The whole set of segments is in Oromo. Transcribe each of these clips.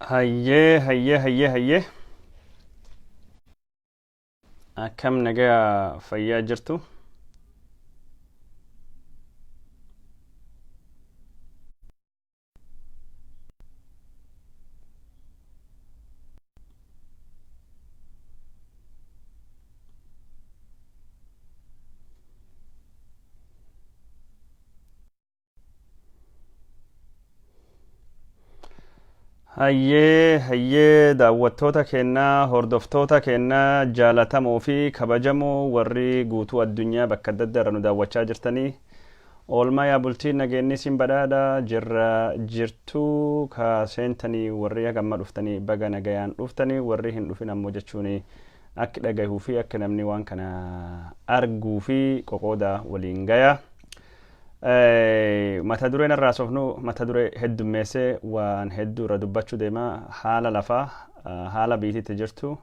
Hayyee hayyee hayyee hayyee. Akkam nagaya fayyaa jirtu? Hayyee hayyee daawwattoota keennaa hordoftoota keennaa jaalatamoo fi kabajamoo warri guutuu addunyaa bakka adda addaa irra nu daawwachaa jirtanii oolmaa yaa bultii nageenni isin badhaadha jirra jirtuu ka seentanii warri haga amma dhuftanii baga nagayaan dhuftanii warri hin dhufin ammoo jechuun akki dhagahuu fi akka namni waan kana arguu fi qoqoodaa waliin gaya. Mata dureen irraa haasofnu mata duree heddummeessee waan hedduu irra dubbachuu deema. Haala lafaa, haala biyyittiitti jirtu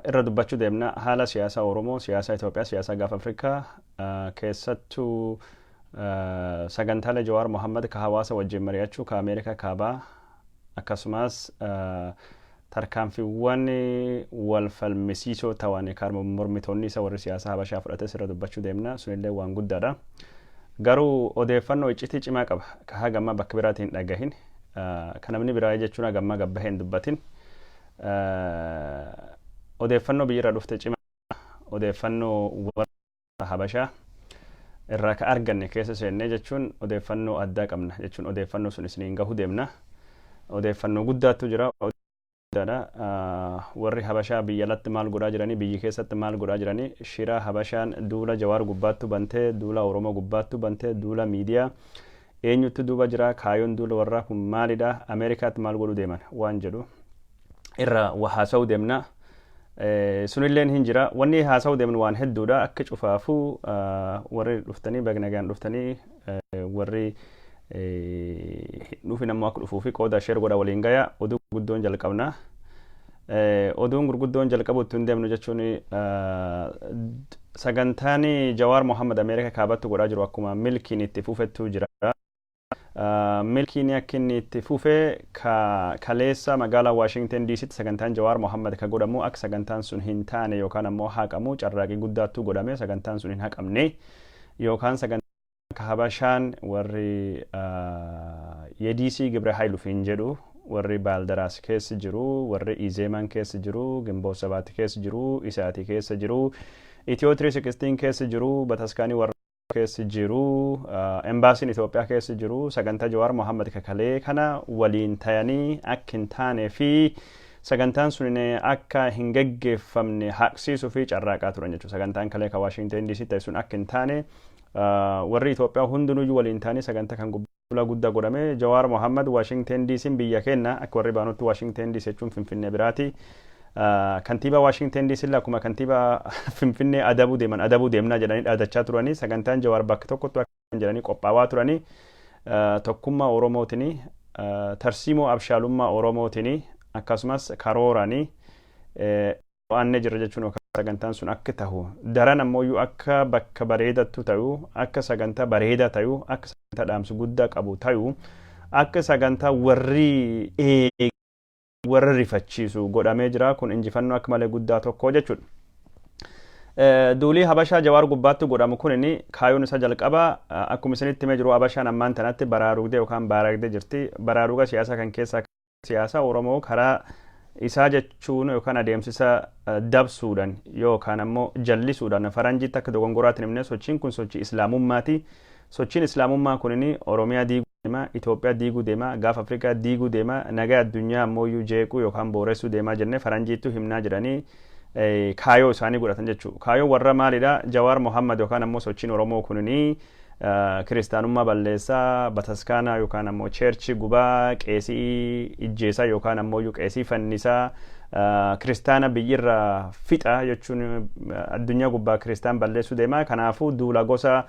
irra dubbachuu deemna. Haala siyaasaa Oromoo, siyaasa Itoophiyaa, siyaasa Gaafa Afrikaa keessattuu sagantaalee Jawaar Mohammad ka hawaasa wajjin mari'achuu ka Ameerikaa kaabaa akkasumas tarkaanfiiwwan wal falmisiisoo ta'an kan mormitoonni isa warri siyaasaa Habashaa fudhates irra dubbachuu deemna. Sunillee waan guddaadha. Garuu odeeffannoo iccitii cimaa qaba. Ka haga ammaa bakka biraatii hin dhagahin. Ka namni biraa jechuun haga ammaa gabbahee hin dubbatin. Odeeffannoo biyyarraa dhufte cimaa odeeffannoo warra Habashaa irraa ka arganne keessa seennee jechuun odeeffannoo addaa qabna jechuun odeeffannoo sun isiniin gahu deemna. Odeeffannoo guddaattu jira. Guddaadha. Warri Habashaa biyya alatti maal godhaa jiranii, biyyi keessatti maal godhaa jiranii, shira Habashaan duula Jawaar gubbaattu bantee, duula Oromoo gubbaattu bantee, duula miidiyaa eenyutti duuba jira, kaayoon duula warraa kun maalidha, Ameerikaatti maal godhuu deeman waan jedhu irra wa haasa'uu deemna. Sunilleen hin jira. Wanni haasa'uu deemnu waan hedduudha. Akka cufaafuu warri dhuftanii baga nagaan dhuftanii warri hin dhufin ammoo akka dhufuu fi qooda share godha waliin gaya. Oduu gurguddoon jalqabna. Oduun gurguddoon jalqabu itti hin deemnu jechuun sagantaan Jawaar Mohammad Ameerika kaabatti godhaa jiru akkuma milkiin itti fufettuu jira. Milkiin akka inni itti fufe ka kaleessa magaalaa Waashingten DCtti sagantaan Jawaar Mohammad ka godhamu akka sagantaan sun hin taane yookaan ammoo haqamu carraaqii guddaattuu godhame sagantaan sun hin haqamne yookaan sagantaa ka Habashaan warri Yediisii Gibra Hayilufiin jedhu warri Baaldaraas keessa jiru warri Izeemaan keessa jiru Gimboot Sabaatti keessa jiru Isaatii keessa jiru Itiyoo 316 keessa jiru bataskaanii warra keessa jiru, Embaasiin Itoophiyaa keessa jiru sagantaa Jawaar Mohammad kakalee kana waliin tayanii akka hin taane fi sagantaan sun akka hin geggeeffamne haqsiisuu fi carraaqaa turan jechuudha. Sagantaan kalee ka Waashingteen DC ta'e sun akka hin taane warri Itoophiyaa hundinuyyuu waliin ta'anii sagantaa kan gubbaa Duula gudda godhame. Jawaar Mohammed Washington DCn biyya keenna. Akka warri baanutti Washington DC jechuun Finfinnee biraati. Kantiibaa Washington DC illee akkuma kantiibaa Finfinnee adabuu deeman adabuu deemnaa jedhanii dhaadachaa turanii sagantaan Jawaar bakka tokkotti akka jedhanii qophaawaa turanii tokkummaa Oromootini tarsiimoo abshaalummaa Oromootini akkasumas karoorani To'annee jirra jechuun yookaan sagantaan sun akka tahu daran ammoo akka bakka bareedattu tayu akka sagantaa bareedaa tayu akka sagantaa dhaamsi guddaa qabu tayu akka sagantaa warri warra rifachiisu godhamee jira kun injifannoo akka malee guddaa tokko jechuudha. Duulii Habashaa Jawaar gubbaatti godhamu kun inni kaayoon isa jalqaba akkuma isinitti himee jiru Habashaan ammaan tanatti baraarugdee yookaan baaragdee jirti. Baraaruga siyaasaa kan keessaa Siyaasa Oromoo karaa isaa jechuun yookaan adeemsisa dabsuudhaan yookaan ammoo jallisuudhaan faranjiitti akka dogongoraatti himne sochiin kun sochii Islaamummaati. Sochiin Islaamummaa kun Oromiyaa diiguu deema, Itoophiyaa diiguu deema, gaafa Afrikaa diiguu deema, nagaa addunyaa ammoo jeequu yookaan booressuu deemaa jennee faranjiittu himnaa jedhanii kaayoo isaanii godhatan jechuudha. Kaayoo warra maalidha? Jawaar Mohammad yookaan ammoo sochiin Oromoo kunini kiristaanummaa balleessaa, bataskaana yookaan ammoo cheerchi gubaa, qeesii ijjeesaa yookaan ammoo qeesii fannisaa, kiristaana biyyirra fixa jechuun addunyaa gubbaa kiristaan balleessuu deema. Kanaafuu duula gosa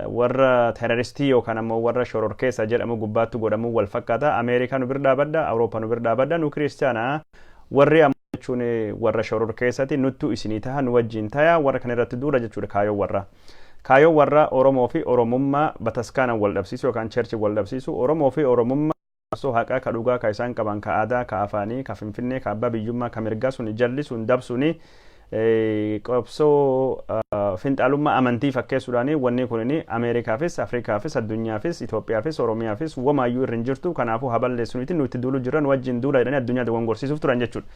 warra teroristii yookaan ammoo warra shororkeessa jedhamu gubbaatti godhamuu wal fakkaata. Ameerikaa nu bira dhaabadha, Awurooppaa nu bira dhaabadha, nu kiristaana. Warri ammoo jechuun warra shororkeessati nuttu isinii taha nu wajjin taya warra kan irratti duula jechuudha kaayoo warra. Kaayoon warra Oromoo fi Oromummaa bataskaanan wal dhabsiisu yookaan cheerchiin wal dhabsiisu Oromoo fi Oromummaa Qabsoo haqaa ka dhugaa ka isaan qaban, ka aadaa, ka afaanii, ka Finfinnee, ka abbaa biyyummaa, ka mirgaa sun jalli sun dabsuni, qabsoo finxaalummaa amantii fakkeessuudhaan wanni kun Ameerikaafis, Afrikaafis, addunyaafis, Itoophiyaafis, Oromiyaafis wamaayyuu irra hin jirtu, kanaafuu haballeessunitti nuti duulu jirran wajjin duula jedhanii addunyaa dogongorsiisuuf turan jechuudha.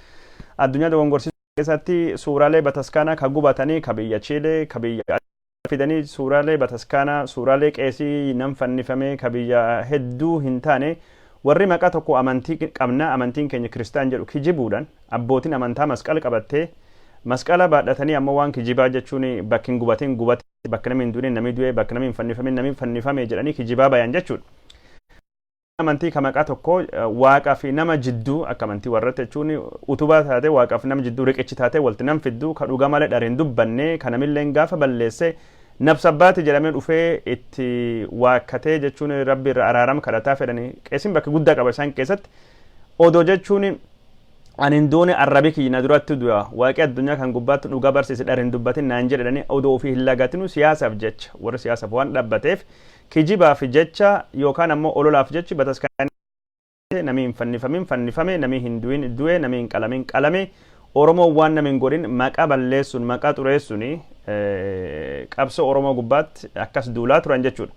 Addunyaa dogongorsiisuu keessatti suuraalee bataskaanaa ka gubatanii, ka biyya Chiilee, ka biyya fidanii, suuraalee bataskaanaa, suuraalee qeesii nam fannifamee, ka biyya hedduu hin taane, warri maqaa tokko amantii qabna, amantiin keenya kiristaan jedhu kijibuudhaan, abbootiin amantaa masqala qabattee masqala baadhatanii ammoo waan kijibaa jechuun bakki hin gubatin gubate, bakka namni hin du'in namni du'e, bakka namni hin fannifamin namni fannifame jedhanii kijibaa bayan jechuudha. Amantii ka maqaa tokko waaqaa fi nama jidduu, akka amantii warratti jechuun utubaa taate, waaqaa fi nama jidduu riqichi taate, walti nam fidduu, ka dhugaa malee dhareen dubbanne, ka namilleen gaafa balleesse nabsabbaati jedhamee dhufee itti waakkatee jechuun rabbi irra araarama kadhataa fedhanii, qeesiin bakka guddaa qaba isaan keessatti. Odoo jechuun ani hin duune arrabi kiyya na duratti du'a, waaqi addunyaa kan gubbaatti dhugaa barsiise dhareen dubbatin naan jedhanii, odoo ofii hin lagatinu siyaasaaf jecha, warri siyaasaaf waan dhaabbateef kijibaaf jecha yookaan ammoo ololaaf jechi bataskaanii namni hin fannifamin fannifame, namni hin du'in du'e, namni hin qalamin qalame, Oromoo waan namni hin godhin maqaa balleessuun, maqaa xureessuun qabsoo Oromoo gubbaatti akkas duulaa turan jechuudha.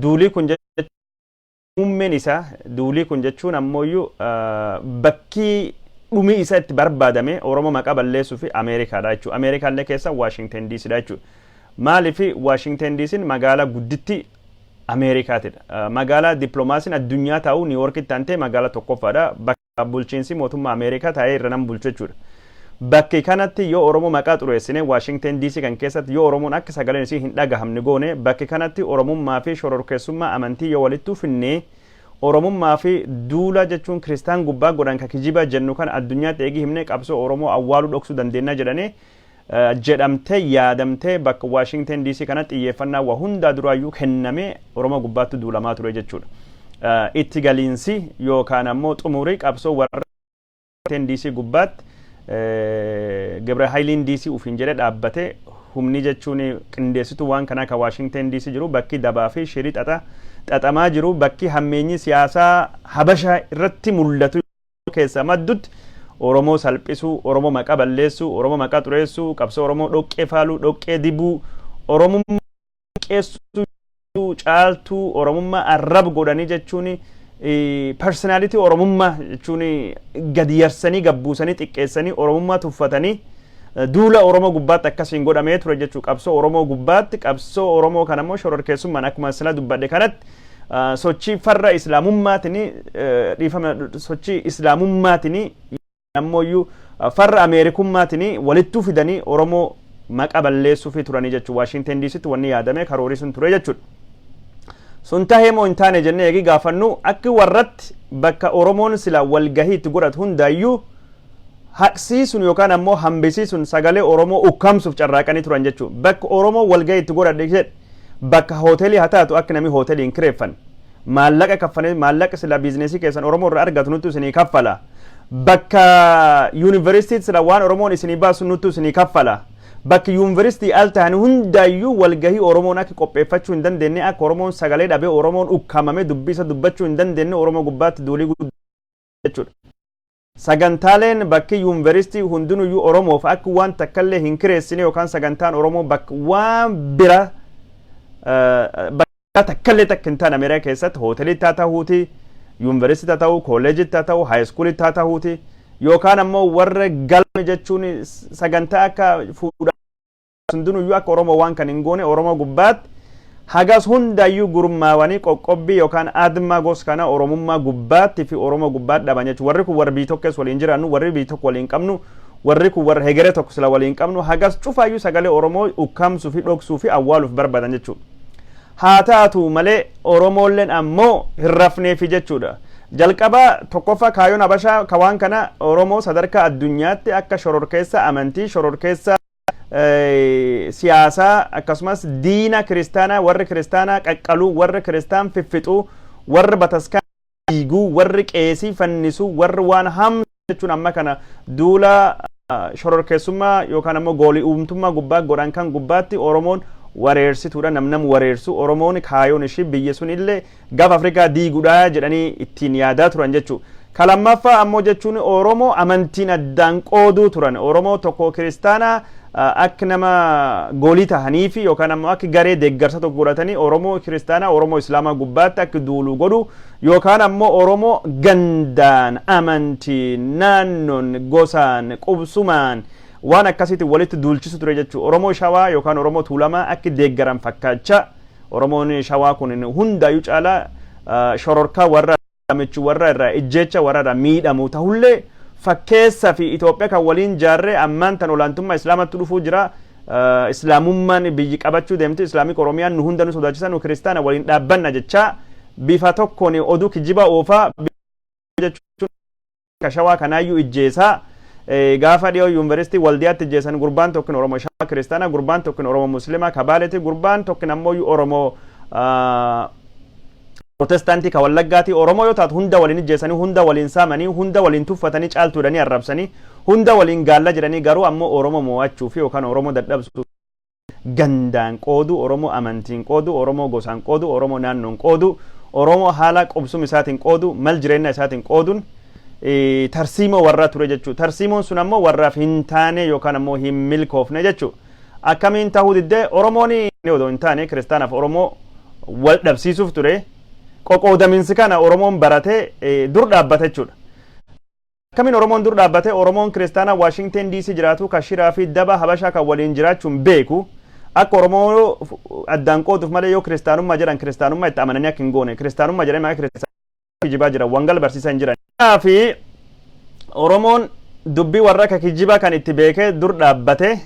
Duulii kun muummeen isaa, duulii kun jechuun ammooyyuu bakki dhumii isaa itti barbaadame Oromoo maqaa balleessuu fi Ameerikaadha jechuudha. Ameerikaallee keessa Waashingten DCdha jechuudha. Maaliif? Waashingten DCn magaalaa gudditti Ameerikaatidha. Magaalaa dippiloomaasiin addunyaa taa'u Niiwoorkitti aantee magaalaa tokkoffaadha. Bakka bulchiinsi mootummaa Ameerikaa taa'ee irra nam bulchu jechuudha. Bakki kanatti yoo Oromoo maqaa xureessine, Waashingten DC kan keessatti yoo Oromoon akka sagaleen isii hin dhagahamne goone, bakki kanatti Oromummaa fi shororkeessummaa amantii yoo walittuu finne, Oromummaa fi duula jechuun kiristaan gubbaa godhan ka kijiba jennu kan addunyaatti eegi himne, qabsoo Oromoo awwaaluu dhoksuu dandeenya jedhanii jedhamtee yaadamtee, bakka Waashingten DC kana xiyyeeffannaa waa hundaa duraayyuu kennamee Oromoo gubbaatti duulamaa ture jechuudha. Itti galiinsi yookaan ammoo xumurii qabsoo warra Waashingten DC gubbaatti Gibra Haayiliin DC ufiin jedhee dhaabbate, humni jechuun qindeessituu waan kanaa ka Waashingten DC jiru, bakki dabaa fi shirii xaxamaa jiru, bakki hammeenyi siyaasaa Habashaa irratti mul'atu keessaa maddutti Oromoo salphisuu, Oromoo maqaa balleessuu, Oromoo maqaa xureessuu, qabsoo Oromoo dhoqqee faaluu, dhoqqee dibuu, Oromummaa qeessuu, caaltuu Oromummaa arrab godhanii jechuun personality Oromummaa jechuun gadi yarsanii, gabbuusanii, xiqqeessanii, Oromummaa tuffatanii duula Oromoo gubbaatti akkasiin godhamee ture jechuu. Qabsoo Oromoo gubbaatti, qabsoo Oromoo kan ammoo shororkeessummaan akkuma sila dubbadhe kanatti sochii farra islaamummaatiin, dhiifama, sochii islaamummaatiin ammoo farra Ameerikummaatiin walittuu fidanii Oromoo maqa balleessuufi turanii jechuudha. Waashingten DCtti wanni yaadame karoorii sun ture jechuudha. Sun tahee moo hin taane jennee eegi gaafannu, akki warratti bakka Oromoon sila walgahii itti godhatu hundaayyuu haqsiisuun yookaan ammoo hambisiisuun sagalee Oromoo ukkaamsuuf carraaqanii turan jechuudha. Bakka Oromoo walgahii itti godhadhe jedhe, bakka hoteelii haa taatu, akka namni hoteelii hin kireeffanne maallaqa kaffalee, maallaqa sila biizinesii keessan Oromoo irraa argatu nutti isinii kaffala. Bakka yuunivarsiitii sila waan Oromoon isinii baasu nutti isinii kaffala. Bakki yuunivarsiitii al ta'an hundaayyuu walgahii Oromoon akka qopheeffachuu hin dandeenye, akka Oromoon sagalee dhabee, Oromoon ukkaamamee dubbii isa dubbachuu hin dandeenye Oromoo gubbaatti duulii guddaa jechuudha. Sagantaaleen bakki yuunivarsiitii hundinuyyuu Oromoof akka waan takkallee hin kireessine, yookaan sagantaan Oromoo bakka waan bira bakka takkallee takka hin taane Ameerikaa keessatti, hoteelitti haa ta'uuti, yuunivarsiitii haa ta'u, kooleejitti haa ta'u, haayiskuulitti haa ta'uuti, yookaan ammoo warra galme jechuun sagantaa akka fuudhaa hundinuyyuu akka Oromoo waan kan hin goone Oromoo gubbaatti hagas hundayyuu gurmaawanii qoqqobbii yookaan adma gos kana Oromummaa gubbaatti fi Oromoo gubbaatti dhaban jechuudha. Warri kun warra biyya tokkos waliin jiraannu, warri biyya tokko waliin qabnu, warri kun warra hegeree tokko sila waliin qabnu, hagas cufaayyuu sagalee Oromoo ukkaamsuu fi dhoksuu fi awwaaluuf barbaadan jechuudha. Haa taatu malee Oromoolleen ammoo hin rafneefi jechuudha. Jalqaba tokkoffaa kaayoon Habashaa ka waan kana Oromoo sadarkaa addunyaatti akka shororkeessa amantii, shororkeessa siyaasaa, akkasumas diina kiristaanaa, warri kiristaanaa qaqqaluu, warri kiristaan fiffixuu, warri bataskaan diiguu, warri qeesii fannisuu, warri waan hamsu jechuun amma kana duula shororkeessummaa yookaan ammoo goolii uumtummaa gubbaa godhan kan gubbaatti Oromoon Wareersituudha, namnam wareersu. Oromoon kaayoon ishii biyya sun illee gafa Afrikaa diiguudha jedhanii ittiin yaadaa turan jechuudha. Ka lammaffaa ammoo jechuun Oromoo amantiin addaan qooduu turan. Oromoo tokko kiristaanaa akka nama goolii tahanii fi yookaan ammoo akka garee deeggarsa tokko godhatanii Oromoo kiristaanaa Oromoo Islaamaa gubbaatti akka duulu godhu, yookaan ammoo Oromoo gandaan, amantiin, naannoon, gosaan, qubsumaan waan akkasiitiin walitti duulchisu ture jechuudha. Oromoo Shawaa yookaan Oromoo Tuulamaa akka deeggaran fakkaachaa, Oromoon Shawaa kun hundaayyuu caalaa shororkaa warra michu, warra irraa ijjeecha, warra irraa miidhamu tahullee fakkeessa fi Itoophiyaa kan waliin jaarree ammaan tan olaantummaa Islaamatti dhufuu jira. Islaamummaan biyyi qabachuu deemti. Islamic Oromiyaan nu hunda nu sodaachisa, nu kiristaana waliin dhaabbanna jechaa bifa tokkoon oduu kijiba oofaa jechuun Shawaa kanaayyuu ijjeesaa. Gaafa dhiyoo Yuunivarsiitii Waldiyaatti ijjeessan, gurbaan tokko Oromoo Shawaa kiristaana, gurbaan tokko Oromoo Muslimaa Kabaaleeti, gurbaan tokko ammoo Oromoo Protestaantii ka Wallaggaati. Oromoo yoo taatu hunda waliin ijjeessanii, hunda waliin saamanii, hunda waliin tuffatanii, caaltuudhanii arrabsanii, hunda waliin gaalla jedhanii, garuu ammoo Oromoo mo'achuu fi yookaan Oromoo dadhabsuu gandaan qoodu, Oromoo amantiin qoodu, Oromoo gosaan qoodu, Oromoo naannoon qoodu, Oromoo haala qubsuma isaatiin qoodu, mal jireenya isaatiin qooduun tarsiimoo warraa ture jechuudha. Tarsiimoon sun ammoo warraaf hin taane yookaan ammoo hin milkoofne jechuudha. Akkamiin ta'uu diddee? Oromoon odoo hin taane kiristaanaaf Oromoo wal dhabsiisuuf ture. Qoqoodaminsi kana Oromoon baratee dur dhaabbate jechuudha. Akkamiin Oromoon dur dhaabbate? Oromoon kiristaanaa Waashingten DC jiraatu ka shiraa fi daba Habashaa kan waliin jiraachuun beeku, akka Oromoo addaan qooduuf malee yoo kiristaanummaa jedhan kiristaanummaa itti amananii akka hin goone, kiristaanummaa jedhanii maqaa kiristaanummaa kijibaa jiran, wangal barsiisaa hin jiran. Fi Oromoon dubbii warra ka kijibaa kan itti beekee dur dhaabbate.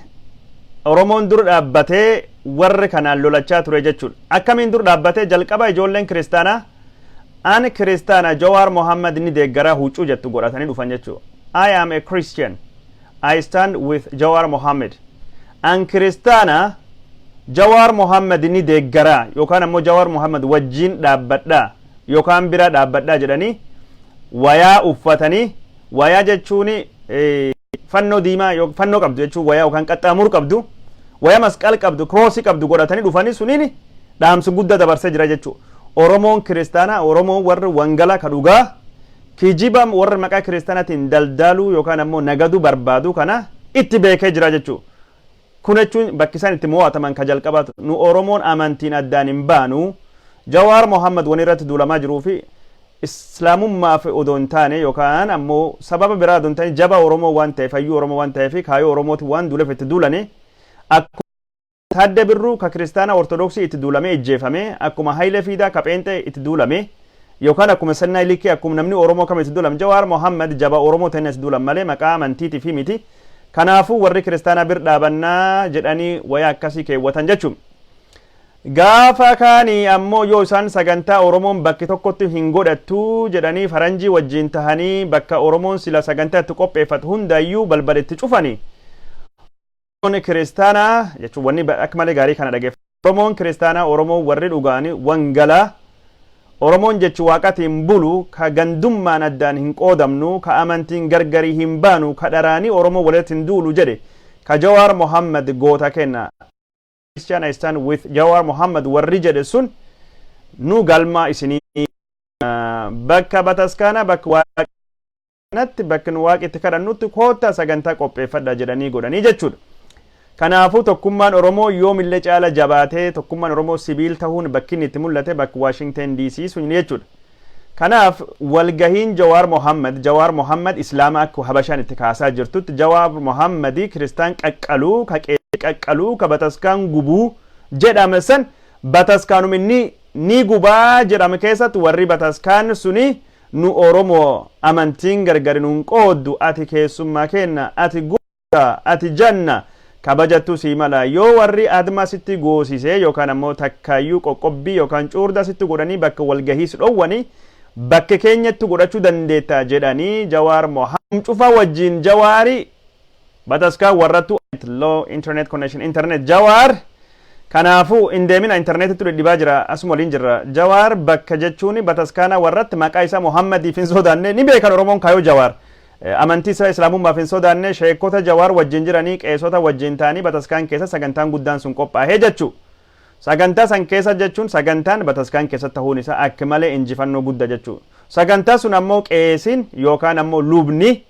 Oromoon dur dhaabbatee warri kanaan lolachaa ture jechuudha. Akkamiin dur dhaabbatee? Jalqaba ijoolleen kiristaanaa "Ani kiristaana, Jawaar Mohammad ni deeggaraa" huccuu jettu godhatanii dhufan jechuudha. "I am a Christian. I stand with Jawar Mohammed." An kiristaana, Jawaar Mohammad ni deeggaraa yookaan ammoo Jawaar Mohammad wajjin dhaabbadhaa yookaan bira dhaabbadhaa jedhanii wayaa uffatanii, wayaa jechuun fannoo diimaa, fannoo qabdu jechuun, wayaa yookaan qaxxaamuru qabdu, wayaa masqal qabdu, kiroosii qabdu godhatanii dhufanii suniin dhaamsi guddaa dabarsee jira jechuudha. Oromoon kiristaanaa, Oromoon warri wangalaa ka dhugaa, kijiba warri maqaa kiristaanaatiin daldaluu yookaan ammoo nagaduu barbaadu kana itti beekee jira jechuudha. Kun jechuun bakki isaan itti mo'ataman ka jalqabaatu nu Oromoon amantiin addaan hin baanu. Jawaar Mohammad wani irratti duulamaa jiruu fi Islaamummaaf odoo hin taane yookaan ammoo sababa biraa odoo hin taane, jaba Oromoo waan ta'eef, hayyuu Oromoo waan ta'eef, kaayoo Oromooti waan duuleef itti duulani. Akkuma Taaddee Birruu ka kiristaana Ortodoksii itti duulamee ijjeefame, akkuma Hayilee Fiidaa ka Pheenxee itti duulame, yookaan akkuma Sannaa Likkee, akkuma namni Oromoo kam itti duulame, Jawaar Mohammad jaba Oromoo ta'in itti duulan malee maqaa amantiitiif miti. Kanaafuu warri kiristaanaa bir dhaabannaa jedhanii wayaa akkasii keewwatan jechuudha. Gaafa kaanii ammoo yoo isaan sagantaa Oromoon bakki tokkotti hin godhattu jedhanii faranjii wajjin tahanii bakka Oromoon sila sagantaa itti qopheeffatu hundayyuu balbala itti cufanii. Oromoon kiristaanaa jechuun wanni akka malee gaarii kana dhageeffatu. Oromoon kiristaanaa, Oromoon warri dhugaanii wangalaa, Oromoon jechi waaqatiin bulu, ka gandummaan addaan hin qoodamnu, ka amantiin gargarii hin baanu, ka dharaanii Oromoo walitti hin duulu jedhe, ka Jawaar Mohammad goota kenna. "Christian, I stand with Jawar Mohammed" warri jedhe sun nu galmaa isinii bakka bataskaana, bakka waaqatti, bakka nu waaqi itti kadhannutti koottaa sagantaa qopheeffadha jedhanii godhanii jechuudha. Kanaafuu tokkummaan Oromoo yoomillee caala jabaatee, tokkummaan Oromoo sibiil ta'uun bakki inni itti mul'ate bakka Washington DC sun jechuudha. Kanaaf walgahiin Jawaar Mohammad, Jawaar Mohammad Islaama akka Habashaan itti kaasaa jirtutti, Jawaar Mohammadii kiristaan qaqqaluu, ka qaqqaluu, ka bataskaan gubuu jedhame san, bataskaanum inni ni gubaa jedhame keessatti warri bataskaan suni "Nu Oromoo amantiin gargari nun qooddu, ati keessummaa kenna, ati goota, ati janna kabajattu sii mala, yoo warri adma sitti goosisee yookaan ammoo takkaayyuu qoqqobbii yookaan cuurdaa sitti godhanii bakka walgahiis dhowwanii, bakka keenyatti godhachuu dandeetta" jedhanii Jawaar Mohammad cufa wajjin Jawaari bataskaan warrattu low internet connection, internet Jawaar kanaafuu hin deemina, internetitti dhidhibaa jira, asuma waliin jirra. Jawaar bakka jechuun bataskaana warratti maqaa isaa Muhammadiif hin sodaanne, ni beekan Oromoon kaayoo Jawaar, amantii isaa Islaamummaaf hin sodaanne, sheekota Jawaar wajjin jiranii, qeesota wajjin ta'anii bataskaan keessa sagantaan guddaan sun qophaa'ee jechuu. Sagantaa san keessa jechuun sagantaan bataskaan keessatti ta'uun isaa akka malee injifannoo guddaa jechuudha. Sagantaa sun ammoo qeesiin yookaan ammoo lubni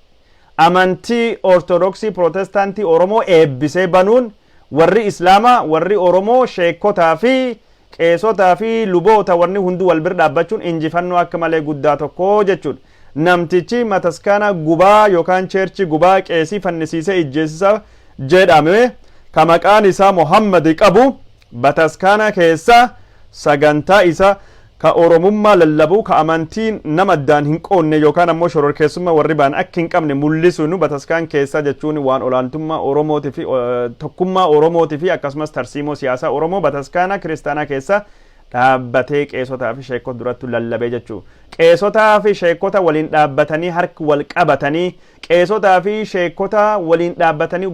amantii Ortodoksii Protestaantii Oromoo eebbisee banuun, warri Islaamaa, warri Oromoo, sheekotaa fi qeesotaa fi luboota, warri hunduu wal bira dhaabbachuun injifannoo akka malee guddaa tokko jechuudha. Namtichi mataskaana gubaa yookaan church gubaa, qeesii fannisiisee ijjeesisa jedhame, ka maqaan isaa Muhammad qabu, bataskaana keessa sagantaa isa ka Oromummaa lallabuu, ka amantii nama addaan hin qoonne yookaan ammoo shororkeessummaa warri ba'an akka hin qabne mul'isuun bataskaan keessa jechuun waan olaantummaa Oromootii fi tokkummaa Oromootii fi akkasumas tarsiimoo siyaasaa Oromoo bataskaana kiristaanaa keessa dhaabbatee qeesotaa fi sheekota duratti lallabee jechuudha. Qeesotaa fi sheekota waliin dhaabbatanii harka wal qabatanii, qeesotaa fi sheekota waliin dhaabbatanii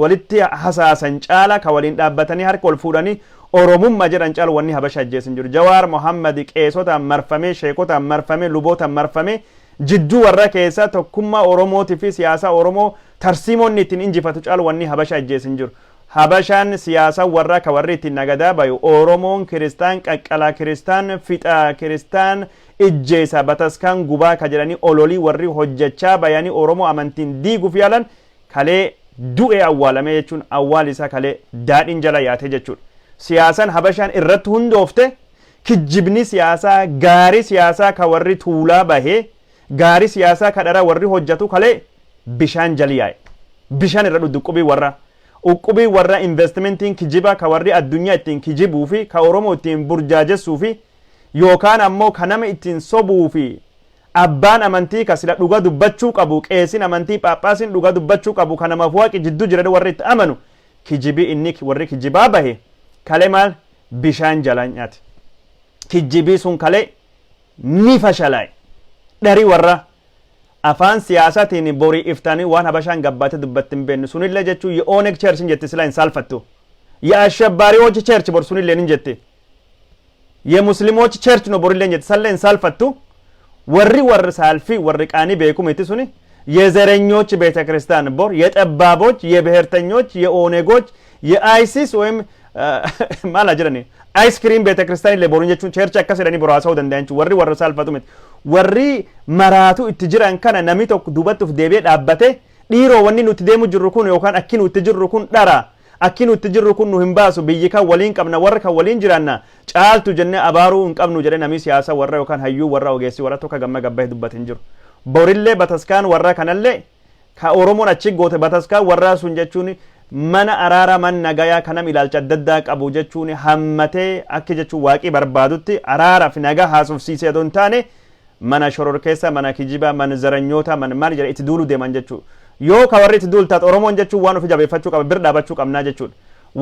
walitti hasaasan caala, ka waliin dhaabbatanii harka wal fuudhanii Oromummaa jedhan caala wanni Habasha ajjeesin jiru. Jawaar Mohammad qeesotaan marfamee, sheekotaan marfamee, lubootaan marfamee jidduu warra keessa tokkummaa Oromootii fi siyaasa Oromoo tarsiimoonni ittiin injifatu caalu wanni Habasha ajjeesin jiru. Habashaan siyaasa warra ka warri ittiin nagadaa bayu Oromoon kiristaan qaqqalaa, kiristaan fixaa, kiristaan ijjeesa, bataskaan gubaa ka jedhanii ololii warri hojjechaa bayanii Oromoo amantiin diiguuf yaalan kalee du'e awwaalamee jechuun awwaal isaa kalee daadhiin jala yaate jechuudha. Siyaasaan Habashaan irratti hundoofte, kijjibni siyaasaa, gaarii siyaasaa ka warri tuulaa bahee, gaarii siyaasaa ka dhara warri hojjetu kalee bishaan jali yaa'e. Bishaan irra dhudhuqqubii warra. Uqqubii warra investmentiin kijiba ka warri addunyaa ittiin kijibuu fi ka Oromoo ittiin burjaajessuu fi yookaan ammoo ka nama ittiin sobuu fi abbaan amantii ka sila dhuga dubbachuu qabu, qeesin amantii, phaaphaasiin dhuga dubbachuu qabu, ka namaaf waaqi jidduu jira warri itti amanu, kijibii inni warri kijibaa bahe kale maal bishaan jalaan nyaate. Kijibii sun kale ni fashalaa'e. Dhari warra afaan siyaasaatiin borii iftaanii waan Habashaan gabbaate dubbatti hin beeknu sunillee jechuun የኦነግ church hin jette, sila hin saalfattu. የአሸባሪዎች church bor sunillee hin jette. የሙስሊሞች church no borillee hin jette, sallee hin saalfattu. Warri warri saalfii warri qaanii beeku miti suni. የዘረኞች ቤተ ክርስቲያን ቦር የጠባቦች፣ የብሔርተኞች፣ የኦነጎች፣ የአይሲስ ወይም maal jedhani ice cream ቤተ ክርስቲያን illee boruun jechuun church akkas jedhanii boru haasa'uu danda'an jechuun warri warra saalfatu miti. Warri maraatu itti jiran kana namni tokko duubatti uf deebi'ee dhaabbate, dhiiroo, wanni nuti deemu jirru kun yookaan akki nuti jirru kun dhara, akki nuti jirru kun nu hin baasu, biyyi kan waliin qabna, warra kan waliin jiraanna caaltu jennee abaaruu hin qabnu jedhe namni siyaasa warra yookaan hayyuu warra ogeessi warra tokko gamma gabbaa'ee dubbate hin jiru. Borillee bataskaan warra kanallee ka Oromoon achi goote, bataskaan warraa sun jechuun mana araara, man nagayaa kanam ilaalcha adda addaa qabu jechuun hammatee akka jechuun waaqii barbaadutti araaraa fi nagaa haasofsiisee otoo hin taane, mana shororkeessa, mana kijibaa, mana zaranyoota, mana maal jedha itti duulu deeman jechuudha. Yoo ka warri itti duultaat Oromoon jechuun waan ofi jabeeffachuu qaba, bir dhaabachuu qabnaa jechuudha.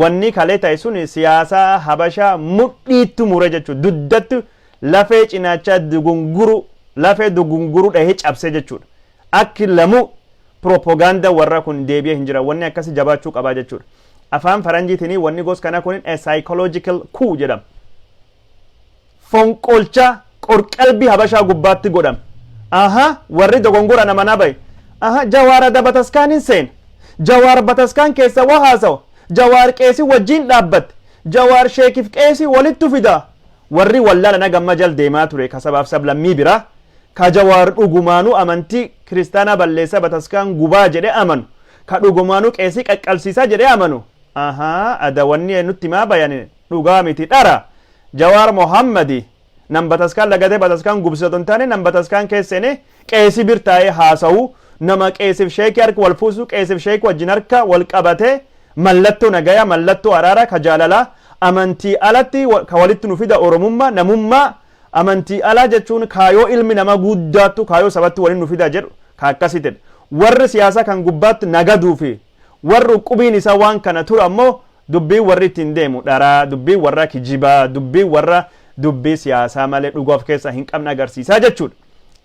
Wanni kalee ta'e sun siyaasaa Habashaa mudhiittu mure jechuudha. Duddatti lafee cinaachaa dugunguru, lafee dugunguru dhahee cabse jechuudha. Akki lamuu propaganda warra kun deebi'ee hin jira, wanni akkasi jabaachuu qabaa jechuudha. Afaan faranjiitiin wanni gos kana kun a psychological coup jedhama. Fonqolcha qorqalbii Habashaa gubbaatti godhame. Aha, warri dogongora nama na bahe. Aha, Jawaara da bataskaan hin seena. Jawaar bataskaan keessa waa haasawa. Jawaar qeesii wajjin dhaabbatte. Jawaar sheekif qeesii walittu fida. Warri wallaala na gamma jal deemaa ture ka sabaaf sablammii biraa. Ka Jawaar dhugumaanuu amantii kiristaanaa balleessaa, bataskaan gubaa jedhee amanu. Ka dhugumaanuu qeesii qaqqalsiisaa jedhee amanu. Ahaa, adawanni nutti maa bayan dhugaa miti, dhara. Jawaar Mohammadi nam bataskaan lagatee bataskaan gubsatu hin taane, nam bataskaan keessene qeesii bir taa'ee haasa'u, nama qeesiif sheekii harka wal fuusu, qeesiif sheekii wajjin harka wal qabatee mallattoo nagayaa, mallattoo araaraa, ka jaalalaa, amantii alatti ka walitti nu fida, Oromummaa, namummaa, amantii alaa jechuun kaayoo ilmi namaa guddaattu, kaayoo sabatti waliin nu fida jedhu ka akkasii. Warri siyaasaa kan gubbaatti nagaduu fi warri qubiin isaa waan kana ture ammoo dubbiin warri ittiin deemu dharaa, dubbiin warra kijibaa, dubbiin warra dubbii siyaasaa malee dhugaa of keessaa hin qabne agarsiisaa jechuudha.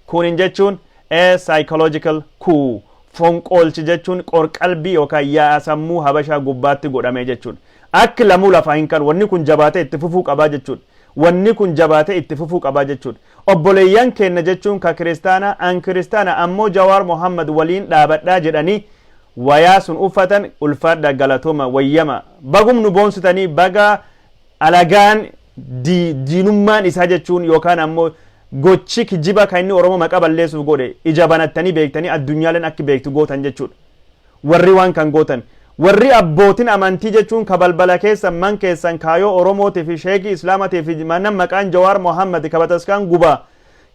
Kunin jechuun a psychological coup, fonqolchi jechuun qorqalbii yookaan yaa'a sammuu Habashaa gubbaatti godhame jechuudha. Akki lamuu lafaa hin kan wanni kun jabaatee itti fufuu qabaa jechuudha. Wanni kun jabaatee itti fufuu qabaa jechuudha. Obboleeyyan keenya jechuun ka kiristaanaa, an kiristaana ammoo Jawaar Mohammad waliin dhaabadhaa jedhanii Wayaa sun uffatan, ulfaadha, galatooma, wayyama, bagum nu boonsitanii. Baga alagaan diinummaan isaa jechuun yookaan ammoo gochi kijiba kan inni Oromoo maqaa balleessuuf godhe ija banattanii beektanii addunyaaleen akka beektu gootan jechuudha. Warri waan kan gootan, warri abbootiin amantii jechuun ka balbala keessan, man keessan kaayoo Oromootii fi sheekii Islaamatii fi mana maqaan Jawaar Mohammad ka bataskaan gubaa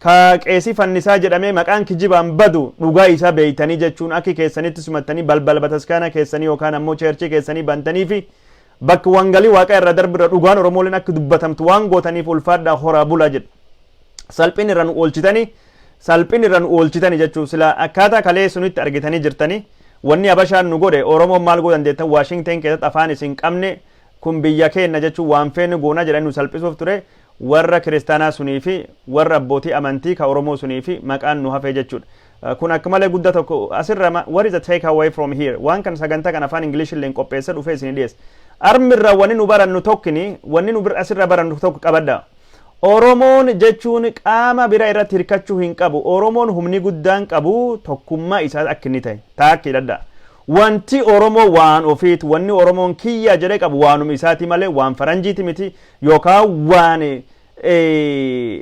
ka qeesii fannisaa jedhamee maqaan kijibaan badu dhugaa isaa beeytanii jechuun akki keessanitti simattanii balbala bataskaana keessanii yookaan ammoo churchii keessanii bantanii fi bakka wangalii Waaqa irra darbirra dhugaan Oromooleen akka dubbatamtu waan gootaniif ulfaadhaa, horaa bulaa jedhu. Salphin irra nu oolchitanii, salphin irra nu oolchitanii jechuu. Sila akkaataa kalee sunitti argitanii jirtanii wanni Habashaan nu godhe. Oromoon maal godhan deettan? Waashingten keessatti afaan isin qabne kun biyya keenna jechuun waan feene goonaa jedhanii nu salphisuuf ture. Warra kiristaanaa sunii fi warra abbootii amantii ka Oromoo sunii fi maqaan nu hafee jechuudha. Kun akka malee guddaa tokko asirra. What is the take away from here? Waan kan sagantaa kan afaan Ingilish illee qopheessa dhufee isin dhiyeesse. Armirra wanni nu barannu tokkini, wanni nu asirra barannu tokko qabadha. Oromoon jechuun qaama bira irratti hirkachuu hin qabu. Oromoon humni guddaan qabu tokkummaa isaa akka inni ta'e taakki hidhadha. Wanti Oromoo waan ofiit, wanni Oromoon kiyya jedhee qabu waanuma isaati malee waan faranjiiti miti yookaan waan